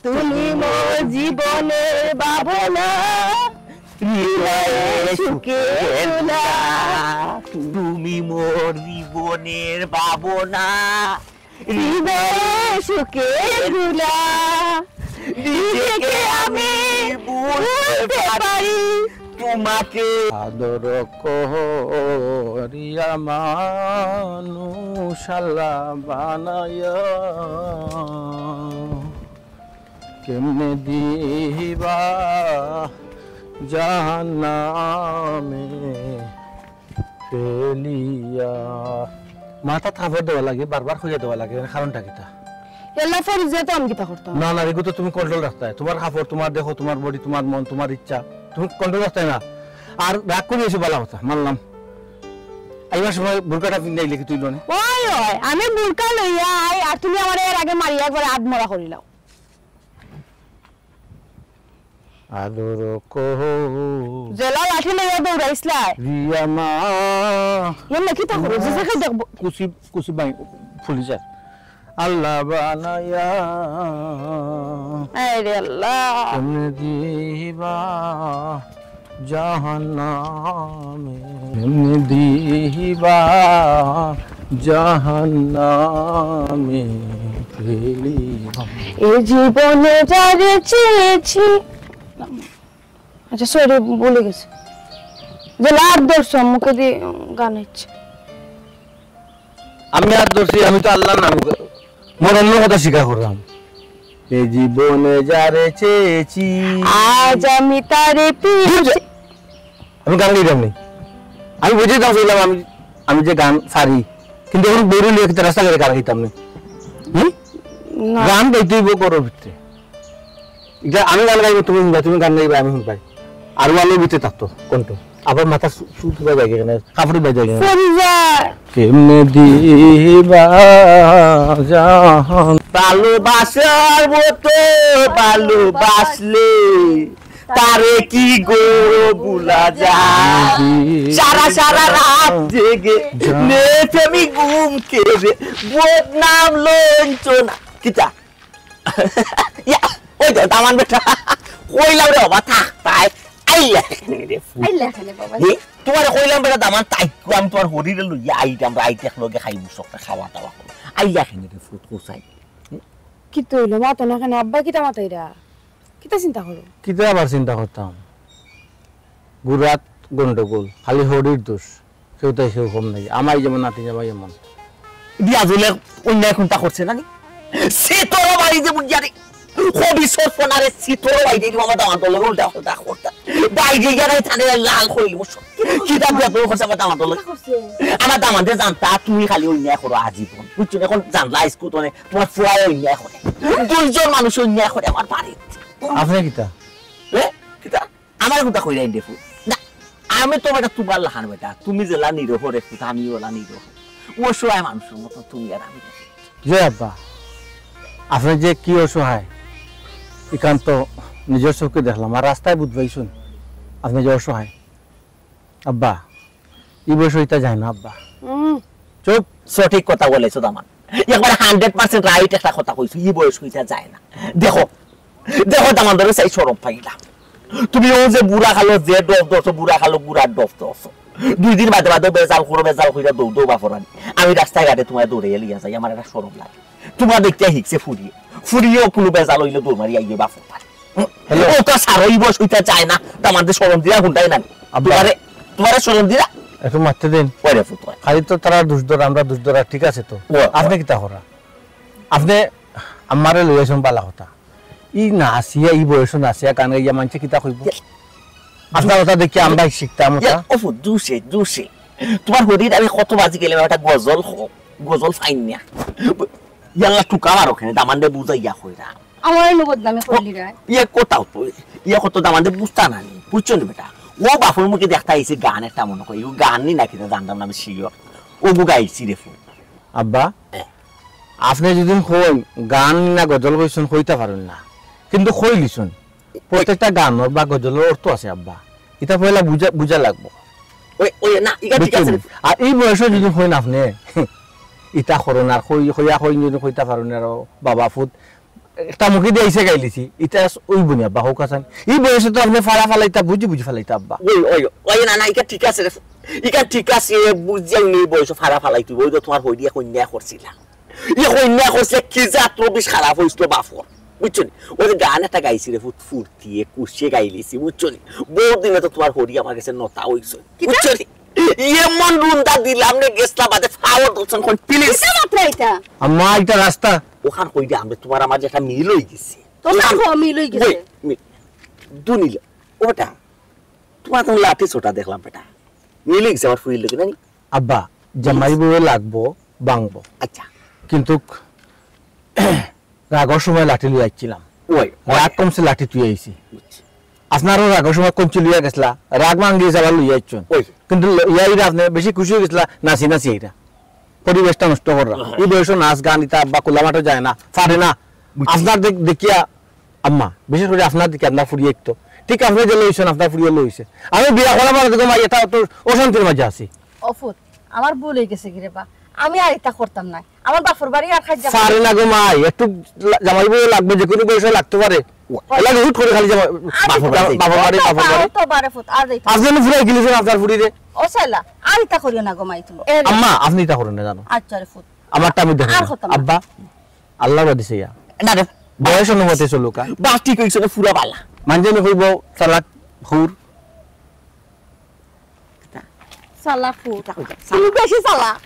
তুমি মোর জীবনের ভাবনা, হৃদয়ের সুখের তুলা। তুমি মোর জীবনের ভাবনা, হৃদয়ের সুখের তুলা। নিজেকে আমি ভুলতে পারি তোমাকে। আদর করিয়া মানুষ আল্লাহ বানাইয়া, কেমনে দিবা জাহান্নামে ফেলিয়া। মাথাত কাপড় দেওয়া লাগে, বারবার কইয়া দেওয়া লাগে, এর কারণটা কিতা? এলা ফেরি যে তো আমি কিতা করতাম? না, না, এগু তো তুমি কন্ট্রোল রাখতায়। তোমার কাপড়, তোমার দেহ, তোমার বডি, তোমার মন, তোমার ইচ্ছা, তুমি কন্ট্রোল রাখতায় না। আর রাগ করি এসে বালা কথা, মানলাম। আইবার সময় বুরকাটা পিন্দাইলে কিতা অইলো নে? ওই, ওই, আমি বুরকা লইয়া আই, আর তুমি আমারে এর আগে মারিয়া একবারে আধমরা করিলাও। আদর কও জেলা লাঠি লইয়া দৌড়াইছলা। রিয়া মা। এমনে কিতা করো? যে জায়গায় দেখবো। কুচি, কুচি ভাই, ফুলি যায়। আল্লাহ বানাইয়া আরে আল্লাহ। কেমনে দিবা জাহান্নামে, কেমনে দিবা জাহান্নামে ফেলিবা। এ জীবনে যারে চেয়েছি। আচ্ছা, সরি, ভুলে গেছি। যে লাভ ধরছো, মুখে দিয়ে গান হচ্ছে। আমি আর ধরছি, আমি তো আল্লাহর নাম, মরণর কথা স্বীকার করলাম। এ জীবনে যারে চেয়েছি। আজ আমি তারে পেয়েছি। আমি গান গাইতাম নি। আমি বুঝে দাম চাইলাম, আমি, আমি যে গান সারি, কিন্তু এখন বেরুলি একটা রাস্তা করে গান গাইতাম নি। হুম? না। গান গাইতে হইব করো ভিতরে। এটা আমি গান গাইবো, তুমি শুনবা, তুমি গান গাইবা, আমি শুনবাই। আর ওয়ালো ভিতরে থাকতো কণ্ঠ। আবার মাথা সু-, সুর তুলা যায় কেনে? কাপড় বাই যায় কেনে? পড়ি যায়। কেমনে দিবা জাহান। ভালোবাসার মতো ভালোবাসলে তারে কি গো ভুলা যায়? সারা সারা রাত জেগে নেই তুমি ঘুম কেড়ে, বদনাম লঞ্চনা। কিতা? ইয়া, ওই তো দামান বেটা। কইলাম রে বাবা, থাক, তাই। আইলা কেনে রে ফুত। আইলা কেনে বাবা? এ, তোমারে কইলাম বেটা দামান, তাই আমি তোমার হরিরে লইয়া আইতাম, রাইত এক লগে খাইমু, সবটা খাওয়া দাওয়া করবো। আইলা কেনে রে ফুত, কোথায়? কিতা অইলো? মাতো না কেনে? আব্বা কিতা মাতাইরা? কিতা চিন্তা করো? কিতা আবার চিন্তা করতাম? গুড়াত গন্ডগোল, খালি হরির দোষ। কেউ তাই কেউ কম নাই। আমাই যেমন নাতি জামাই এমন। বিয়া জুলে অন্যায় কোনটা করছে না নি? সে তোর বাড়ি যে বুঝিয়া রে। কবি সরফনারে সে তোর বাড়ি দিয়ে আমার দামান তোর লগে উল্টা উল্টা করতা। বাইরে গিয়া নাই থানে লাল করিল বসো। কিতা বিয়া তোর করছে আমার দামান তোর লগে? আমার দামান্দে জানতা তুমি খালি অন্যায় করো আজীবন। বুঝছো না? এখন জানলা স্কুল তো তোমার ফুয়ায় অন্যায় করে। দুইজন মানুষ অন্যায় করে আমার বাড়িত। আপনি কিতা? এ? কিতা? আমার কথা কইরাই দেখো। না, আমি তো বেটা তোমার লাখান বেটা। তুমি যেলা নিরহ রে ফুত, আমি ওলা নিরহ। অসহায় মানুষের মতো তুমি আর আমি। যে আব্বা, আপনি যে কি অসহায়, ইখান তো নিজের চোখে দেখলাম, আর রাস্তায় বুঝবাইছুন আপনি যে অসহায়। আব্বা, ই বয়স ইতা যায় না আব্বা। হুম। চুপ। সঠিক কথা বলেছো দামান, একবার hundred percent right একটা কথা কইছো, ই বয়স ইতা যায় না। দেখো, দেখো দামান ধরে সেই শরম পাইলা। তুমি ও যে বুড়া খালো যে ডব ধরছো, বুড়া খালো বুড়ার ডব ধরছো। দুই দিন বাদে বাদে বেজাল করো, বেজাল কইরা দৌড় দৌড় বাফরানি। আমি রাস্তায় ঘাটে তোমায় দৌড়ে লিয়া যাই, আমার একটা শরম লাগে। তোমার দেখতে হিকছে ফুরিয়ে। ফুরিয়েও কোনো বেজাল হইলে দৌড় মারি আইয়ে বাফর পারে। হ্যালো। ও তো সারো, ই বয়স ইতা যায় না। দামান্দে শরম দিরা হুন্ডাই না। আব্বা। তোমারে, তোমারে শরম দিরা? একটু মারতে দিন। ওই রে ফুত, ওই। খালি তো তারা দুষ ধরা, আমরা দুষ ধরা, ঠিক আছে তো? ও, আপনি ও। কিতা করা? আপনি আমারে লইয়া আইছেন বালা কথা। ই নাচিয়া, ই বয়সে নাচিয়া গান গাইয়া মানষে কিতা কইব? ইয়া। আপনার কথা দেখি আমরা শিখতাম ইয়া, ওটা। ওফ, দুষে, দুষে। তোমার হরির আমি কত বাজি গেলে একটা গজল হ-, গজল ফাইন না। ইয়াল্লা টুকা মারো কেনে, দামান্দে বুঝাইয়া কইরা। আমার এনে বদনামি করলি রে। ইয়ে কোথাও তো, ইয়ে কত দামান্দে বুঝতা না নি, বুঝছো নি বেটা? ও বাফর মুখে দেখতা আইছে গান একটা মনে করি, ও গান নি নাকি তা জানতাম না আমি sure। ও গু গাইছি রে ফুত। আব্বা, এ। আপনি যদি কইন গান না গজল কইছুন, কইতা পারুন না, কিন্তু কইলিছুন। প্রত্যেকটা গানর বা গজলর অর্থ আছে আব্বা, ইটা পয়লা বুঝা, বুঝা লাগবো। ওই, ওই, না, ইটা ঠিক আছে। বুঝছেন? আর এই বয়সে যদি কইন আপনি, ইটা করুন আর কই, কইয়া কইন যদি কইতা পারুন আর বাবা ফুত, একটা মুখে দিয়ে আইসে গাইলিছি, ইটা অইবো নি আব্বা, হোক আসান। এই বয়সে তো আপনি ফাড়া ফালাইতা, বুঝি বুঝি ফালাইতা আব্বা। ওই, ওই, ওই, না, না, ইটা ঠিক আছে রে। ইটা ঠিক আছে, বুঝিয়া নি বয়সে ফাড়া ফালাইতে অইবো, ওই তো তোমার হইয়া কইন্যা করছিলা। ই কইন্যা করছে কি জাত রবিশ খারাপ হইছিল বাফর, বুঝছো নি? ওই যে গান একটা গাইছি রে, ফুত ফুর্তিয়ে কুশিয়ে গাইলিছি, বুঝছো নি? বহুত দিনে তো তোমার হরি আমার গেছে নতা হইছে, কিতা? বুঝছো নি? এমন রুন্দা দিলাম নে গেছলা বাদে ফাওয়ার দোকান কোন প্লিজ। কিতা মাত্রা ইটা? আম্মা, ইটা রাস্তা। ওখান কই দে আমরা তোমার আমার যে একটা মিল হই গেছে। তোমার ওখান হ মিল হই গেছে। ওই, মি-, দুনিল। ও বেটা, তোমার তো লাঠি ছোটা দেখলাম বেটা। মিল হই গেছে আমার ফুইল লোকে, নানি? আব্বা, জামাই বউয়ে লাগবো, বাংবো। আচ্ছা। কিন্তু রাগর সময় লাঠি লই আইছিলাম। ওই, ওই। রাগ কমছে, লাঠি তুই আইছি। বুঝছি। আপনারও রাগর সময় কঞ্চি লইয়া গেছলা, রাগ ভাঙ্গি গেছে, আবার লইয়া আইছইন। কিন্তু ল-, ইয়া ইরা আপনে বেশি খুশি অই গেছলা, নাচি নাচি ইরা। পরিবেশটা নষ্ট কররা। এই বয়সো নাচ গান ইতা আব্বা খোলা মাঠো যায় না, পারে না। আপনার দেখ-, দেখিয়া আম্মা, বিশেষ করি আপনার দিকে আপনার ফুড়িয়ে একটু। ঠিক আপনে যে লইছইন, আপনার ফুড়িয়ে লইছে। আমি বিয়া করার পরে দেখো মাই, এটা তো অশান্তির মাঝে আছি। ও ফুত, আমার ভুল অই গেছে গি রে বা। আমি আর ইতা করতাম নায়। আমার বাপর বাড়ি আর খাইজা পারে না গো মাই, একটু লা-, জামাই বউ লাগবে, যে কোনো বয়সে লাগতে পারে। এলা হুট করে খালি জামাই, বাপর বাড়ি, বাপর বাড়ি। ও তো বারে ফুত, আর যাইতো না। আপনে ফুরাই গেলিছেন আপনার ফুড়িরে। ও শালা, আর ইতা করিও না গো মাই তুমি। আম্মা, আপনে ইতা করেন না জানো। আচ্ছা রে ফুত। আমারটা আমি দেখো আর না। করতাম না। আব্বা, আল্লাহ বাদিছে ইয়া। না রে। বয়স অনুমতি চলুকা। বাস ঠিক অইছে না, ফুরা বালা। মানজে আমি কইব, চালাক হুর। চালাক ফুত। তুমি বেশি চালাক।